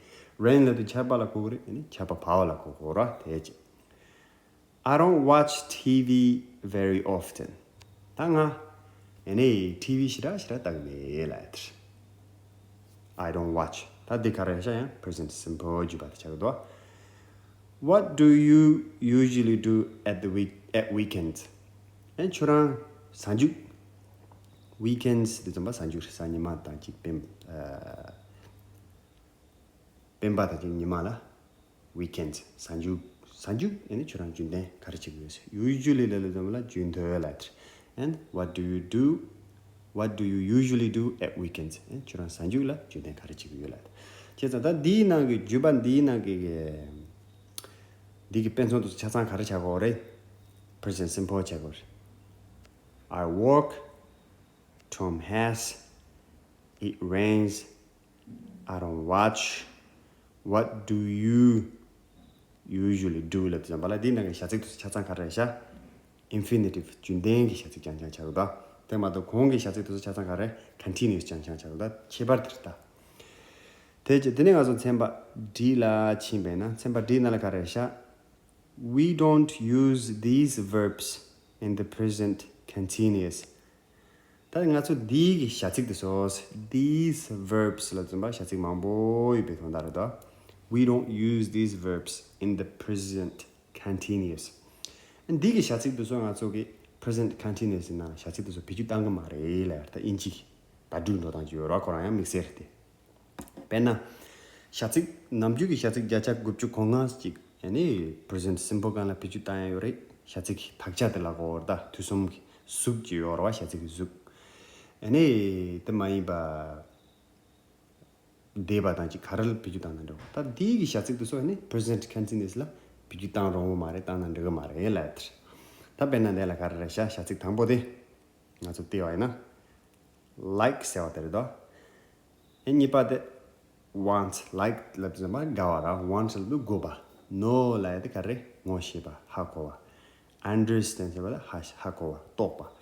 rain ལབ་དུས་ཆར་པ་ལ་གོ་གི་རེད། ཨ་ནི་ཆར་པ་བབས་པ་ལ་གོ་གི་རེད། དེ་ཅི། I don't watch T V very often. ད་ང་ཨ་ནི་ཊི་ཝི་ཞེ་དྲག་ཞེ་དྲག་ལྟ་གི་མེད་ལབ་དེ། I don't watch. ད་འདི་ག་རེ་ཤག་ཡང་present simple བརྗོད་པ་དེ་ཆགས་ཀྱི་འདུག What do you usually do at the week at weekends? ཨེ་ཁྱོད་རང་གཟའ་མཇུག weekends དེ་ཙམ་པ་གཟའ་མཇུག་རེད། གཟའ་ཉི་མ་དང་གཅིག་སྤེན་ཨ་སྤེན་པ་དང་གཅིག་ཉི་མ་ལ་weekends གཟའ་མཇུག་གཟའ་མཇུག་ཨེ་ནི་ཁྱོད་རང་རྒྱུན་ལྡན་ག་རེ་བྱེད་ཀྱི་ཡོད་ཟེར། usually ལབ་ལབ་ཙམ་ལ་རྒྱུན་མཐུད་ལབ་དེ། And what do you do? What do you usually do at weekends? ཨེ་ཁྱོད་རང་གཟའ་མཇུག་ལ་རྒྱུན་ལྡན་ག་རེ་བྱེད་ཀྱི་ཡོད་ལབ་དེ། བྱས་ཙང་ད་འདིའི་ནང་གི་བརྗོད་པ་འདིའི་ནང་གི་འདི་གི་དཔེ་མཚོན་དུ་ཆ་ཚང་ག་རེ་ཆགས་ཀྱི་ཡོད་རེད། present simple ཆགས་ཀྱི་ཡོད་རེད། I work. Tom has. It rains. I don't watch. What do you usually do? ལབ་དུས་ཙམ་པ་ལ་འདིའི་ནང་གི་བྱ་ཚིག་དེ་ཚོ་ཆ་ཚང་ག་རེ་རེད་ཤག infinitive རྒྱུན་ལྡན་གྱི་བྱ་ཚིག་རྐྱང་རྐྱང་ཆགས་ཀྱི་འདུག་དེ་མ་གཏོགས་གོང་གི་བྱ་ཚིག་དེ་ཚོ་ཆ་ཚང་ག་རེ་continuous རྐྱང་རྐྱང་ཆགས་ཀྱི་འདུག་ཁྱད་པར་དེ་རེད་ད། དེ་རྗེས་དེ་ནས་ང་ཚོ་ཚན་པ་D ལ་ཕྱིན་པས་ན། ཚན་པ་D ནང་ལ་ག་རེ་རེད་ཤག We don't use these verbs in the present continuous. ད་ང་ཚོ་འདིའི་གི་བྱ་ཚིག་དེ་ཚོ། These verbs ལབ་ཙམ་པ་བྱ་ཚིག་མང་པོ་ཡོད་པའི་དོན་དག་རེད་དོ། We don't use these verbs in the present continuous. འདི་གི་བྱ་ཚིག་དེ་ཚོ་ང་ཚོ་གི་present continuous ནང་བྱ་ཚིག་དེ་ཚོ་བེད་སྤྱོད་བཏང་གི་མ་རེད་ལབ། ད་དབྱིན་ཇི་བ་འགྲུལ་འགྲོ་སྟངས་ཅིག་ཡོད་ར། ཁོ་རང་ཡང་དམིགས་བསལ་རེད་དེ། དཔེར་ན། བྱ་ཚིག་ནམ་རྒྱུན་གྱི་བྱ་ཚིག་བརྒྱ་ཆ་དགུ་བཅུ་གོ་ལྔ་ཅིག་ཡ་ནི་present simple སྒང་ལ་བེད་སྤྱོད་བཏང་ཡ་ཡོད་རེད། བྱ་ཚིག་གི་དག་ཆ་དེ་ལ་གོ་བར་ད་དུས་གསུམ་གྱི་གཟུགས་ཀྱི་ཡོད་ར་བ། བྱ་ཚིག་གི་གཟུགས། ཡ་ནི་དེ་མ་ཡིན་པ་འདས་པ་དང་ཅིག་ག་རེ་ལ་བེད་སྤྱོད་བཏང་ན་འགྲིག་གོ། ད་འདིའི་གི་བྱ་ཚིག་དེ་ཚོ་ཡ་ནི་present continuous ལ་བེད་སྤྱོད་བཏང་རུང་བ་མ་རེད། བཏང་ན་འགྲིག་གི་མ་རེད་ལབ་ཡ་དེ་རེད། ད་དཔེར་ན་འདི་ལ་ག་རེ་རེད་ཤག་བྱ་ཚིག་དང་པོ་དེ། ང་ཚོ་བལྟས་པ་ཡིན་ན། like ཟེར་བ་དེ་རེད་དོ། ཨེ་གཉིས་པ་དེ། want like ལབ་དུས་ཙམ་པ་དགའ་བ་ར། want ལབ་དུས་དགོས་པ། know ལབ་ཡ་དེ་ག་རེ། ངོ་ཤེས་པ། ཧ་གོ་བ། understand ཟེར་བ་ལ་ཧ་ཧ་གོ་བ། རྟོགས་པ།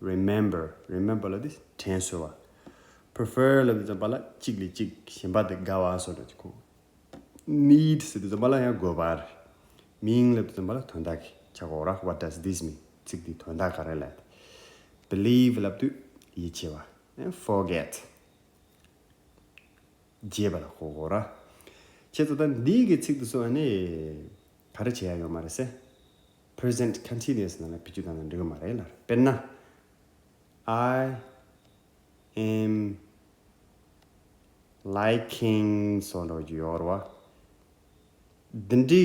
remember. remember ལབ་དུས་དྲན་གསོ་བ། prefer ལབ་དུས་ཙམ་པ་ལ་གཅིག་ལས་གཅིག་གཞན་པ་དེ་དགའ་བ་བཟོ་འདྲ་ཅིག་གོ། need ཟེར་དུས་ཙམ་པ་ལ་ཡང་དགོས་པ་རེད། mean ལབ་དུས་ཙམ་པ་ལ་དོན་དག་གི་ཆ་གོ་ར། What does this mean? ཚིག་འདིའི་དོན་དག་ག་རེ་ལབ། believe ལབ་དུས་ཡིད་ཆེས་པ། forget བརྗེད་པ་ལ་གོ་གོ་ར། ཁྱེད་ཚོ་ད་འདིའི་གི་ཚིག་དེ་ཚོ་ཨ་ནི་ག་རེ་བྱེད་ཡ་ཡོད་མ་རེད་ཟེར། present continuous ནང་ལ་བེད་སྤྱོད་བཏང་ན་འགྲིག་གི་མ་རེད་ལ། དཔེར་ན། I am liking སོགས་འདྲ་བོ་ཅིག་ཡོད་རེད་བ། འདི་འདྲའི་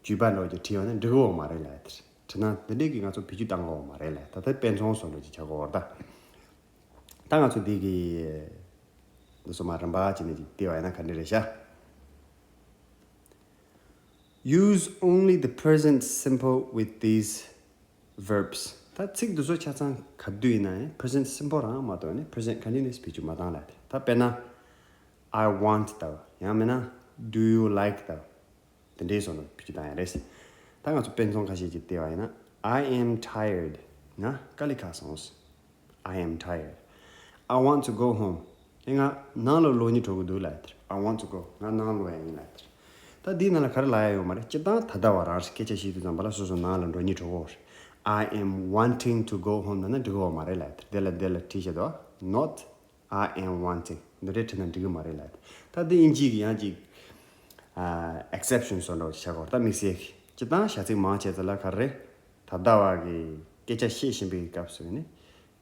བརྗོད་པ་འདྲ་བོ་ཅིག་བྲིས་པ་ན་འགྲིག་གི་ཡོད་མ་རེད་ལ། བྲིས་ན་འདི་འདྲའི་གི་ང་ཚོ་བེད་སྤྱོད་བཏང་གི་ཡོད་མ་རེད་ལ། ད་ལྟ་དཔེ་མཚོན་སོགས་འདྲ་ཅིག་བྱ་དགོས་རེད་ད། ད་ང་ཚོ་འདི་གི་འདི་ཚོ་མ་རིམ་པ་བྱས་ནས་ཅིག་བལྟས་པ་ཡིན་ན་ག་འདྲ་རེད་ཤག Use only the present simple with these verbs. ད་ཚིག་འདི་ཚོ་ཆ་ཚང་ག་དུས་ཡིན་ན་ཡང་present simple རང་མ་གཏོགས་ནི་present continuous བེད་སྤྱོད་མ་བཏང་ལ། ད་དཔེར་ན། I want དང་ཡང་མིན་ན། Do you like དང་། དེ་འདྲའི་བཟོ་འདྲ་བེད་སྤྱོད་བཏང་ཡ་རེད། ད་ང་ཚོ་དཔེ་མཚོན་ཁ་ཤས་ཅིག་བལྟས་པ་ཡིན་ན། I am tired. ང་དཀའ་ལས་ཁག་སོང་། I am tired. I want to go home. ཨེ་ང་ནང་ལ་ལོག་སྙིང་བྲོ་གི་འདུག་ལབ་ཡ་དེ་རེད། I want to go. ང་ནང་ལོག་ཡ་ཡིན་ལབ་ཡ་དེ་རེད། ད་འདིའི་ནང་ལ་ག་རེ་ལབ་ཡ་ཡོད་མ་རེད། སྤྱིར་བཏང་ད་ལྟ་བ་རང་རེད། སྐད་ཆ་བཤད་དུས་ཙམ་པ་ལ་སོ་སོ་ནང་ལ་འགྲོ་སྙིང་བྲོ་གི་རེད། I am wanting to go home ལབ་ན་འགྲིག་གི་ཡོད་མ་རེད་ལབ་ཡ་དེ་རེད། དེ་ལ་དེ་ལ་བྲིས་བཞག་འདུག Not I am wanting. འདི་འདྲའི་བྲིས་ན་འགྲིག་གི་མ་རེད་ལབ་ཡ་དེ། ད་འདི་དབྱིན་ཇིའི་གི་ཡང་ཅིག་ཨ་exception སོགས་འདྲ་བོ་ཅིག་བྱ་དགོས་རེད། ད་དམིགས་བསལ་གྱི་སྤྱིར་བཏང་བྱ་ཚིག་མང་ཆེ་ཚོ་ལ་ག་རེ་རེད། ད་ལྟ་བ་གི་སྐད་ཆ་བཤད་བཞིན་པའི་སྐབས་སུ་ནི་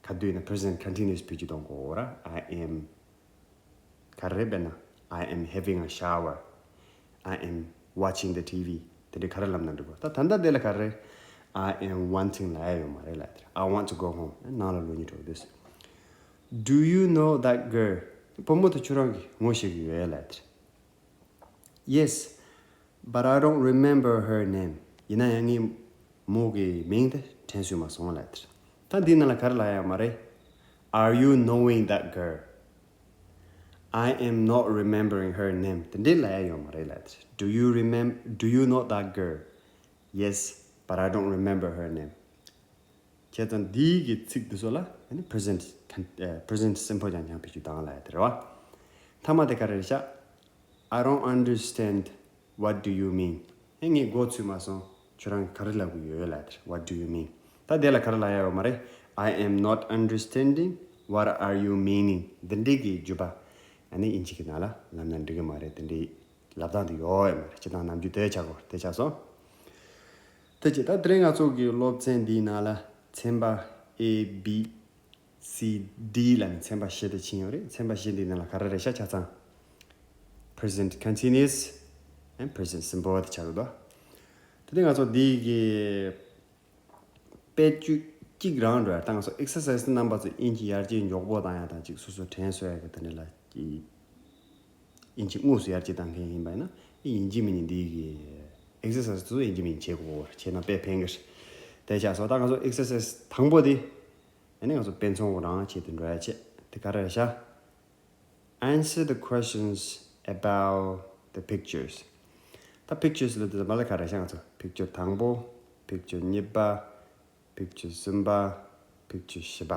ག་དུས་ཡིན་ན་present continuous བེད་སྤྱོད་གཏོང་དགོས་ར། I am ག་རེ་རེད། དཔེར་ན། I am having a shower. I am watching the T V. དེ་འདྲའི་ག་རེ་ལབ་ན་འགྲིག་གོ། ད་ད་ལྟ་དེ་ལ་ག་རེ་རེད། I am wanting ལབ་ཡ་ཡོད་མ་རེད་ལབ་ཡ་དེ་རེད། I want to go home. ནང་ལ་ལོག་སྙིང་བྲོ་གི་འདུག Do you know that girl? བུ་མོ་དེ་ཁྱོད་རང་གིས་ངོ་ཤེས་ཀྱི་ཡོད་ལབ་ཡ་དེ་རེད། Yes, but I don't remember her name. ཡིན་ན་ཡང་ངས་མོ་གི་མིང་དེ་དྲན་གསོས་མ་སོང་ལབ་ཡ་དེ་རེད། ད་འདིའི་ནང་ལ་ག་རེ་ལབ་ཡ་ཡོད་མ་རེད། Are you knowing that girl? I am not remembering her name. དེ་འདྲའི་ལབ་ཡ་ཡོད་མ་རེད་ལབ་དེ། Do you remember? Do you know that girl? Yes, but I don't remember her name. བྱས་ཙང་འདིའི་གི་ཚིག་འདི་ཚོ་ལ་ཨ་ནི་present con- ཨ་present simple རྐྱང་རྐྱང་བེད་སྤྱོད་བཏང་ལབ་ཡ་དེ་རེད་བ། མཐའ་མ་དེ་ག་རེ་རེད་ཤག I don't understand. What do you mean? ཨེ་ངས་མགོ་ཚོས་མ་སོང་། ཁྱོད་རང་ག་རེ་ལབ་གི་ཡོད་ལབ་དེ། What do you mean? ད་དེ་ལ་ག་རེ་ལབ་ཡ་ཡོད་མ་རེད། I am not understanding. What are you meaning? འདི་འདྲའི་གི་བརྗོད་པ་ཨ་ནི་དབྱིན་ཇི་གི་ནང་ལ་ལབ་ན་འགྲིག་གི་མ་རེད། དེ་འདྲའི་ལབ་སྟངས་དེ་ཡོད་ཡོད་མ་རེད། སྤྱིར་བཏང་ནམ་རྒྱུན་དེ་ཆགས་གོ་དེ་ཆགས་སོང་། དེ་བྱས་ད་དེ་རིང་ང་ཚོ་གི་སློབ་ཚན་འདིའི་ནང་ལ་ཚན་པ་A B C D ལ་ནི་ཚན་པ་བཞི་དེ་ཕྱིན་ཡོད་རེད། ཚན་པ་བཞི་འདིའི་ནང་ལ་ག་རེ་རེད་ཤག་ཆ་ཚང་present continuous and present simple དེ་ཆགས་འདུག་དེ་ནས་ང་ཚོ་འདི་གི་དཔེ་བཅུ་གཅིག་རང་འགྲོ་ཡ། ད་ང་ཚོ་exercise རྣམ་པ་ཚོ་དབྱིན་ཇི་ཡར་རྒྱས་མགྱོགས་པོ་བཏང་ཡ་དང་གཅིག་སོ་སོ་དྲན་གསོ་ཡ་གི་དེ་འདྲ་ལ་དབྱིན་ཇི་དངོས་སུ་ཡར་རྒྱས་བཏང་མཁན་ཡིན་པ་ཡིན་ན་ཡིན་གཅིག་མིན་གཉིས་འདི་གི་exercise དེ་ཚོ་ཡིན་གཅིག་མིན་གཉིས་བྱེད་དགོས། བྱས་ན་དཔེ་ཕན་གི་རེད། དེ་ཆགས་སོང་། ད་ང་ཚོ་exercise དང་པོ་དེ་ཨ་ནི་ང་ཚོ་དཔེ་མཚོན་རང་བྱེད་དུ་འགྲོ་ཡ་བྱེད། དེ་ག་རེ་རེད་ཤག Answer the questions about the pictures. ད་pictures ལབ་དུས་ཙམ་པ་ལ་ག་རེ་ཤག་ང་ཚོ་picture དང་པོ། picture གཉིས་པ། picture གསུམ་པ། picture བཞི་པ།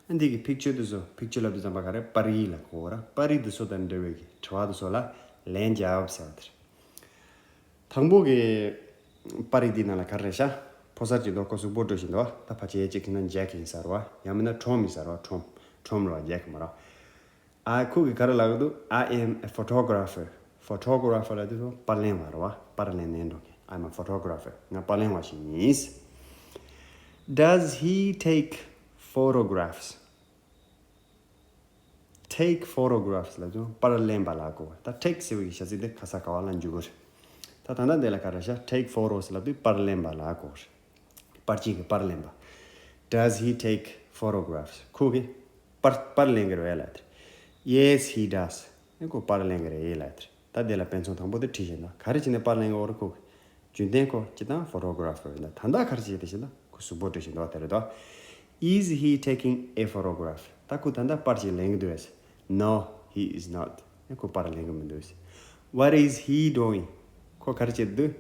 ཨ་འདི་གི་picture དེ་ཚོ་picture ལབ་དུས་ཙམ་པ་ག་རེ་པར་རིས་ལ་གོ་ར། པར་རིས་དེ་ཚོ་དང་འབྲེལ་བའི་གི་དྲི་བ་དེ་ཚོ་ལ་ལན་རྒྱབ་ཟེར་བ་དེ་རེད། དང་པོ་གི་པར་རིས་འདི་ནང་ལ་ག་རེ་རེད་ཤག་ཕོ་གསར་གྱི་མདོག་ཁ་གཟུགས་པོ་འགྲོ་བཞིན་འདུག་ད་ཕལ་ཆེར་གཅིག་ཁྱེད་ན་ཇེག་ཡིན་ཟེར་བ། ཡང་མིན་ན་ཁྲོམ་ཡིན་ཟེར་བ། ཁྲོམ་ཁྲོམ་ར་ཇེག་མ་ར། ཨ་ཁོ་གི་ག་རེ་ལབ་གི་འདུག I am a photographer. Photographer ལབ་དུས་པར་ལེན་པ་རེད་བ། པར་ལེན་ནས་འགྲོ་མཁན། I'm a photographer. ང་པར་ལེན་པ་ཞིག་ཡིན། Does he take photographs? Take photographs ལབ་དུས་པར་ལེན་པ་ལ་གོ། ད་take ཟེར་བའི་བྱ་ཚིག་འདི་ཁ་ས་ག་བ་ལ་འཇུག་གི་རེད། ད་ད་ལྟ་འདི་ལ་ག་རེ་ཤག take photos ལབ་དུས་པར་ལེན་པ་ལ་གོ་རེད། པར་ཅིག་གི་པར་ལེན་པ། Does he take photographs? ཁོ་གིས་པར་པར་ལེན་གི་རེད་ལབ་དེ། Yes, he does. ཨེ་ཁོ་པར་ལེན་གི་རེད་ལབ་དེ། ད་དེ་ལ་དཔེ་མཚོན་དང་པོ་དེ་བྲིས་བཞག་ན་ག་རེ་བྱས་ནས་པར་ལེན་གི་ཡོད་རེད་ཁོ་གིས། རྒྱུན་ལྡན་ཁོ་སྤྱིར་བཏང་ཕོ་ཊོ་གྷ་ར་ཕར་ཡིན་ད། ད་ལྟ་ག་རེ་བྱས་ཏེ་བྱས་ན་ཁོ་གཟུགས་པོ་འགྲོ་བཞིན་འདུག་དེ་རེད་དོ། Is he taking a photograph? ད་ཁོ་ད་ལྟ་པར་ཅིག་ལེན་གི་འདུག་གས། No, he is not. ཨེ་ཁོ་པར་ལེན་གི་མི་འདུག What is he doing? ཁོ་ག་རེ་བྱེད་འདུག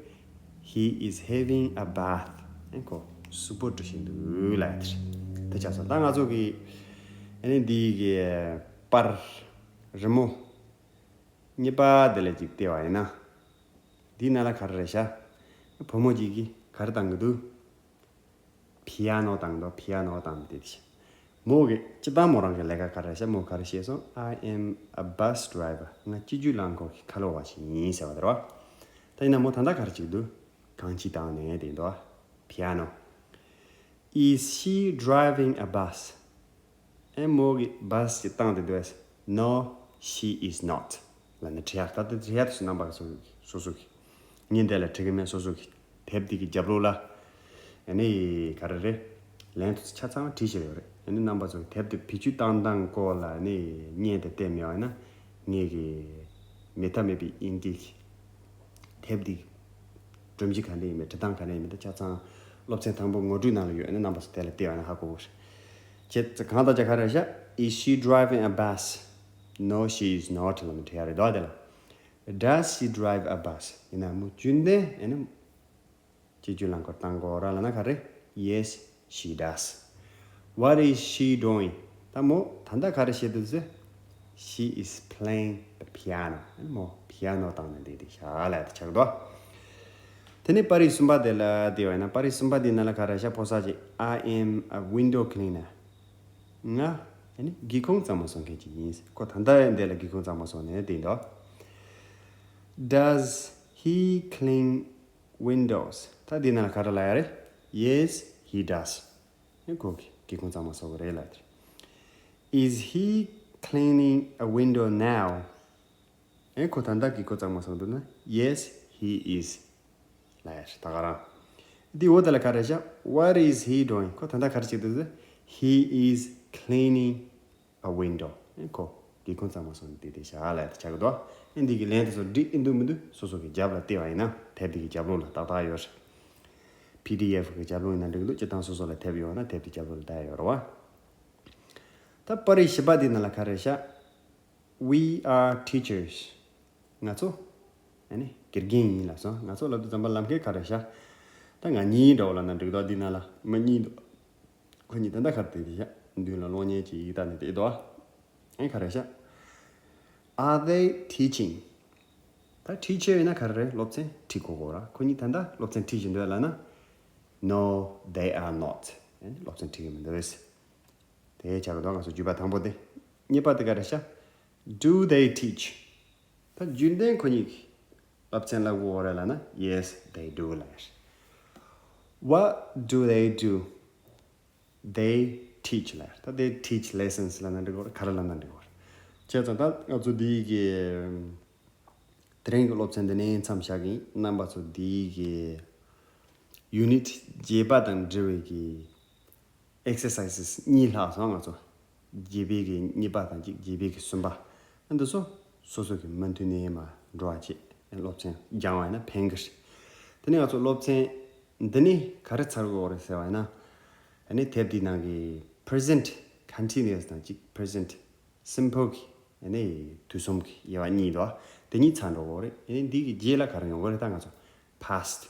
He is having a bath. ཨེ་ཁོ་གཟུགས་པོ་འགྲོ་བཞིན་འདུག་ལབ་ཡ་དེ་རེད། དེ་ཆགས་སོང་། ད་ང་ཚོ་གི་ཨ་ནི་འདི་གི་པར་རི་མོ་གཉིས་པ་དེ་ལ་ཅིག་བལྟས་པ་ཡིན་ན། འདིའི་ནང་ལ་ག་རེ་རེད་ཤག་བུ་མོ་གཅིག་གིས་ག་རེ་བཏང་གི་འདུག་པི་ཡ་ནོ་བཏང་འདུག་པི་ཡ་ནོ་བཏང་དེ་དེ་བྱས། མོ་གི་སྤྱིར་བཏང་མོ་རང་གི་ལས་ཀ་ག་རེ་རེད་ཤག་མོ་ག་རེ་བཤད་སོང་། I am a bus driver. ང་སྤྱི་སྤྱོད་རླངས་འཁོར་གྱི་ཁ་ལོ་བ་ཞིག་ཡིན་ཟེར་བ་དེ་རེད་བ། ད་ཡིན་ན་མོ་ད་ལྟ་ག་རེ་བྱེད་ཀྱི་འདུག་གང་ཅི་བཏང་ནས་དེ་འདུག་པི་ཡ་ནོ། Is she driving a bus? ཨེ་མོ་གིས་བྷ་སི་ཅིག་བཏང་དེ་འདུག No, she is not. ལབ་ནས་དྲི་ཡ། ད་ལྟ་དྲི་ཡ་དེ་ཚོ་རྣམ་པ་སོ་སོ་གི། ངས་འདི་ལ་དྲི་གི་མེད། སོ་སོ་གི་དེབ་འདི་གི་རྒྱབ་ལོགས་ལ་ཨ་ནི་ག་རེ་རེད། ལན་དེ་ཚོ་ཆ་ཚང་བྲིས་བཞག་ཡོད་རེད། ཨ་ནི་རྣམ་པ་ཚོ་གི་དེབ་དེ་བེད་སྤྱོད་བཏང་སྟངས་སྐོར་ལ་ཨ་ནི་བརྙན་དེ་བལྟས་མེད་པ་ཡིན་ན་ངས་གི་མེད་ཐབས་མེད་པའི་དབྱིན་སྐད་གི་དེབ་འདི་གི་སྒྲོམ་གཞི་ག་འདྲ་ཡིན་མིན། འབྲི་སྟངས་ག་འདྲ་ཡིན་མིན་དེ་ཆ་ཚང་སློབ་ཚན་དང་པོ་ངོ་སྤྲོད་ནང་ལ་ཡོད། ཨ་ནི་རྣམ་པ་ཚོ་དེ་ལ་བལྟས་པ་ན་ཧ་གོ་གི་རེད། ཁྱེད་ཚོ་གང་ལྟར་ཅག་ག་རེ་ཤག Is she driving a bus? No, she is not. ལབ་ནས་དྲི་ཡ་རེད་དོ། དེ་ལ། Does she drive a bus? ཡིན་ན་མོ་རྒྱུན་ལྡན་ཨེ་ནི་སྤྱི་སྤྱོད་རླངས་འཁོར་བཏང་གོ་ར་ལབ་ན་ག་རེ། Yes, she does. What is she doing? ད་མོ་ད་ལྟ་ག་རེ་བྱེད་དུ་ཟེར། She is playing the piano. ཨེ་ནི་མོ་པི་ཡ་ནོ་བཏང་ནས་བསྡད་དེ་ཤག་ལབ་ཡ་དེ་ཆགས་འདུག་དེ་ནས་པར་རིས་གསུམ་པ་དེ་ལ་བལྟས་པ་ཡིན་ན། པར་རིས་གསུམ་པ་དེའི་ནང་ལ་ག་རེ་ཤག་ཕོ་གསར་གྱིས། I am a window cleaner. ང་ཨ་ནི་སྒེའུ་ཁུང་གཙང་མ་བཟོ་མཁན་ཅིག་ཡིན། ཁོ་ད་ལྟ་འདི་ལ་སྒེའུ་ཁུང་གཙང་མ་བཟོ་ནས་བསྡད་འདུག Does he clean windows? ད་འདི་ནང་ལ་ག་རེ་ལབ་ཡ་རེད། Yes, he does. ཨེ་ཁོ་གིས་སྒེའུ་ཁུང་གཙང་མ་བཟོ་གི་རེད་ལབ་དེ། Is he cleaning a window now? ཨེ་ཁོ་ད་ལྟ་སྒེའུ་ཁུང་གཙང་མ་བཟོ་འདུག་ན། Yes, he is. ལབ་ཡ་རེད་ད་ག་རང་། འདི་འོག་དེ་ལ་ག་རེ་བཞག What is he doing? ཁོ་ད་ལྟ་ག་རེ་བྱེད་འདུག་ཟེར། He is cleaning a window. ཨེ་ཁོ་སྒེའུ་ཁུང་གཙང་མ་བཟོ་ནས་བསྡད་དེ་ཤག་ལབ་ཡ་དེ་ཆགས་ཀྱི་འདུག་ཨེ་འདི་གི་ལན་དེ་ཚོ་འགྲིག་ཨེ་འདུག་མི་འདུག་སོ་སོ་གི་རྒྱབ་ལ་བལྟས་པ་ཡིན་ན། དེབ་འདི་གི་རྒྱབ་ལོགས་ལ་ཏག་ཏག་ཡོད་རེད། པི་ཌི་ཨེཕ་གི་རྒྱབ་ལོགས་ཡིན་ན་འགྲིག་གི་འདུག་སྤྱིར་བཏང་སོ་སོ་ལ་དེབ་ཡོད་ན་དེབ་དེ་རྒྱབ་ལོགས་ལ་ལྟ་ཡ་ཡོད་རེད་བ། ད་པར་རིས་བཞི་པ་འདི་ནང་ལ་ག་རེ་བཞག We are teachers. ང་ཚོ་ཨ་ནི་དགེ་རྒན་ཡིན་ལབ་སོང་། ང་ཚོ་ལབ་དུས་ཙམ་པ་ལབ་མཁན་ག་རེ་ཤག་ད་ང་གཉིས་འདྲ་བོ་ལབ་ན་འགྲིག་འདུག་འདི་ནང་ལ་མི་གཉིས་འདུག་ཁོ་གཉིས་ད་ལྟ་ག་རེ་བལྟས་ཤག་མདུན་ལ་གློག་བརྙན་གྱི་ཡིག་ཐོག་ནས་བལྟས་འདུག་ཨ་ནི་ག་རེ་ཤག Are they teaching? ད་teacher ཡིན་ན་ག་རེ་རེད། སློབ་ཚན་ཁྲིད་གོ་གོ་ར། ཁོ་གཉིས་ད་ལྟ་སློབ་ཚན་ཁྲིད་བཞིན་འདུག་ལབ་ན། No, they are not. ཨ་ནི་སློབ་ཚན་ཁྲིད་ཀྱི་མི་འདུག་དེ་ཆགས་ཀྱི་འདུག་ང་ཚོ་བརྗོད་པ་དང་པོ་དེ། གཉིས་པ་དེ་ག་རེ་ཤག Do they teach? ད་རྒྱུན་ལྡན་ཁོ་གཉིས་ཀྱིས་སློབ་ཚན་བསླབ་གོ་གོ་ར་ལབ་ན། Yes, they do ལབ་ཡ་རེད། What do they do? They teach ལབ་ཡ་རེད། ད་they teach lessons ལབ་ན་འགྲིག་གོ་ར། ག་རེ་ལབ་ན་འགྲིག་གོ་ར། བྱས་ཙང་ད་ང་ཚོ་འདི་གི་དེ་རིང་གི་སློབ་ཚན་འདི་ནས་མཚམས་བཞག་གི་ཡིན། རྣམ་པ་ཚོ་འདི་གི་unit བརྒྱད་པ་དང་འབྲེལ་བའི་གི་exercises གཉིས་ལྷག་སོང་། ང་ཚོ་བརྒྱད་པའི་གི་གཉིས་པ་དང་གཅིག་བརྒྱད་པའི་གི་གསུམ་པ། འདི་ཚོ་སོ་སོ་གི་མུ་མཐུད་ནས་མར་འགྲོ་བ་བྱེད། སློབ་ཚན་སྦྱང་བ་ཡིན་ན་ཕན་གི་རེད། དེ་ནས་ང་ཚོ་སློབ་ཚན་འདི་ནས་ག་རེ་ཚར་དགོས་རེད་ཟེར་བ་ཡིན་ན། ཨ་ནི་དེབ་འདིའི་ནང་གི་present continuous དང་གཅིག present simple གི་ཨ་ནི་དུས་གསུམ་གི་དབྱེ་བ་གཉིས་འདུག་དེ་གཉིས་ཚར་འགྲོ་གི་རེད། ཨ་ནི་འདི་གི་རྗེས་ལ་ག་རེ་ཡོང་གི་རེད། ད་ང་ཚོ་past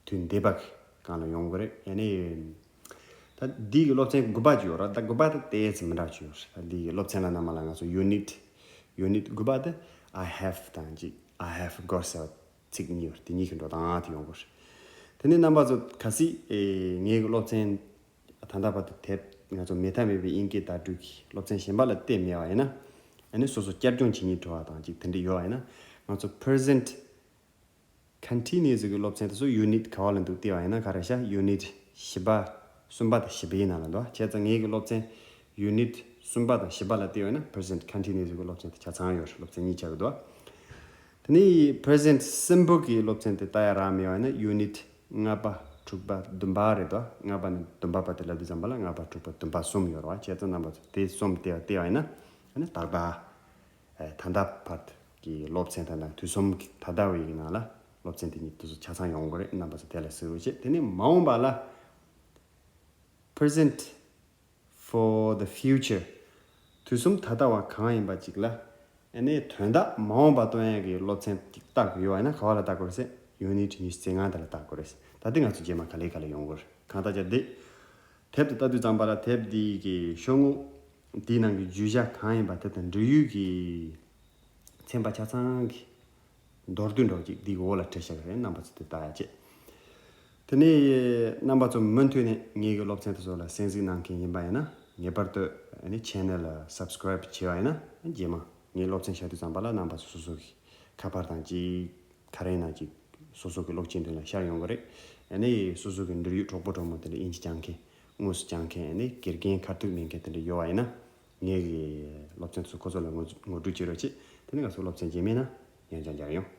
དུས་འདས་པ་གི་སྒང་ལ་ཡོང་གི་རེད། ཨ་ནི་ད་འདི་གི་སློབ་ཚན་དགུ་པ་ཅིག་ཡོད་རེད། ད་དགུ་པ་དེ་ཏོག་ཙམ་མི་འདྲ་ཅིག་ཡོད་རེད། ད་འདི་གི་སློབ་ཚན་ལ་ནང་མ་ལ་ང་ཚོ་unit unit དགུ་པ་དེ་I have དང་གཅིག I have got ཟེར་བ་ཚིག་གཉིས་ཡོད་རེད། དེ་གཉིས་ཀྱི་འགྲོ་སྟངས་དེ་ཡོང་གི་རེད། དེ་ནས་རྣམ་པ་ཚོ་གལ་སྲིད་ཨེ་ངའི་གི་སློབ་ཚན་ད་ལྟ་བར་དུ་དེབ་ང་ཚོ་མེད་ཐབས་མེད་པའི་དབྱིན་སྐད་དག་སྒྲུབ་ཀྱི་སློབ་ཚན་གཞན་པ་ལ་བལྟས་མེད་པ་ཡིན་ན། ཨ་ནི་སོ་སོ་བསྐྱར་སྦྱོང་བྱེད་སྙིང་བྲོ་བ་དང་གཅིག་དེ་འདྲ་ཡོད་པ་ཡིན་ན། ང་ཚོ་present continuous གི་སློབ་ཚན་དེ་ཚོ་unit ག་བ་ལ་འདུག་བལྟས་པ་ཡིན་ན་ག་རེ་ཤག unit བཞི་པ། གསུམ་པ་དང་བཞི་པའི་ནང་ལ་འདུག་བྱས་ཙང་ངའི་གི་སློབ་ཚན་unit གསུམ་པ་དང་བཞི་པ་ལ་བལྟས་པ་ཡིན་ན་present continuous གི་སློབ་ཚན་དེ་ཆ་ཚང་ཡོད་རེད། སློབ་ཚན་གཉིས་ཆགས་ཀྱི་འདུག་དེ་ནས་present simple གི་སློབ་ཚན་དེ་ལྟ་ཡ་རག་མེད་པ་ཡིན་ན་unit ལྔ་པ་དྲུག་པ་བདུན་པ་རེད་དོ། ལྔ་པ་ནས་བདུན་པ་བར་དུ་ལབ་དུས་ཙམ་པ་ལ་ལྔ་པ་དྲུག་པ་བདུན་པ་གསུམ་ཡོད་རེད་བ། བྱས་ཙང་རྣམ་པ་ཚོ་དེ་གསུམ་བལྟས་བལྟས་པ་ཡིན་ན་ཨ་ནི་ཏག་ཏག་ཨེ་ད་ལྟ་བར་གྱི་སློབ་ཚན་དང་དུས་གསུམ་གྱི་ད་ལྟ་བའི་ནང་ལ་སློབ་ཚན་དེ་གཉིས་དེ་ཚོ་ཆ་ཚང་ཡོང་གི་རེད། རྣམ་པ་ཚོ་དེ་ལ་གཟིགས་རོགས་བྱེད། དེ་ནས་མ་འོངས་པ་ལ་present for the future དུས་གསུམ་ད་ལྟ་བ་གང་ཡིན་པ་ཅིག་ལ་ཨ་ནི་དོན་དག་མ་འོངས་པ་སྟོན་ཡས་ཀྱི་སློབ་ཚན་ཅིག་ལྟ་དགོས་ཡོད་པ་ཡིན་ན་ག་བ་ལ་ལྟ་དགོས་རེད་ཟེར། unit ཉི་ཤུ་རྩ་ལྔ་དེ་ལ་ལྟ་དགོས་རེད། ད་ལྟ་ང་ཚོ་རྗེས་མ་ག་ལེ་ག་ལེ་ཡོང་གི་རེད། གང་ལྟར་ཀྱང་འདི་དེབ་དེ་ལྟ་དུས་ཙམ་པ་ལ་དེབ་འདི་གི་ཤོག་ངོས་འདིའི་ནང་གི་བརྗོད་བྱ་གང་ཡིན་པ་དེ་དང་འབྲེལ་ཡོད་ཀྱི་ཚན་པ་ཆ་ཚང་གི་མདོར་བསྡུས་འདྲ་བོ་ཅིག་འདི་གི་འོག་ལ་བྲིས་བཞག་གི་རེད། རྣམ་པ་ཚོ་དེ་ལྟ་ཡག་བྱེད། དེ་ནས་རྣམ་པ་ཚོ་མུ་མཐུད་ནས་ངེད་ཀྱི་སློབ་ཚན་དེ་ཚོ་ལ་གསན་གཟིགས་གནང་མཁན་ཡིན་པ་ཡིན་ན་ངེས་པར་དུ་ཨ་ནི་channel ལ་subscribe བྱས་པ་ཡིན་ན་རྗེས་མ་ངའི་སློབ་ཚན་བཞག་དུས་ཙམ་པ་ལ་རྣམ་པ་ཚོ་སོ་སོ་གི་ཁ་པར་དང་གཅིག་ག་རེ་ཡིན་ན་གཅིག་སོ་སོ་གི་གློག་ཆེན་མདུན་ལ་ཤར་ཡོང་གི་རེད། ཨ་ནི་སོ་སོ་གི་འབྲེལ་ཡོད་གྲོགས་པོ་གྲོགས་མོ་དེ་འདྲ་དབྱིན་ཇི་སྦྱང་མཁན་དངོས་སུ་སྦྱང་མཁན་ཨ་ནི་དགེ་རྒན་ཁ་ཐུག་མེད་མཁན་དེ་འདྲ་ཡོད་པ་ཡིན་ན་ངེད་ཀྱི་སློབ་ཚན་ཚོ་ཁོ་ཚོ་ལ་ངོ་ངོ་སྤྲོད་བྱེད་རོགས་བྱེད། དེ་ནས་ང་ཚོ་སློབ་ཚན་རྗེས་མའི་ནང་ཡང་བསྐྱར་མཇལ་ཡོང་།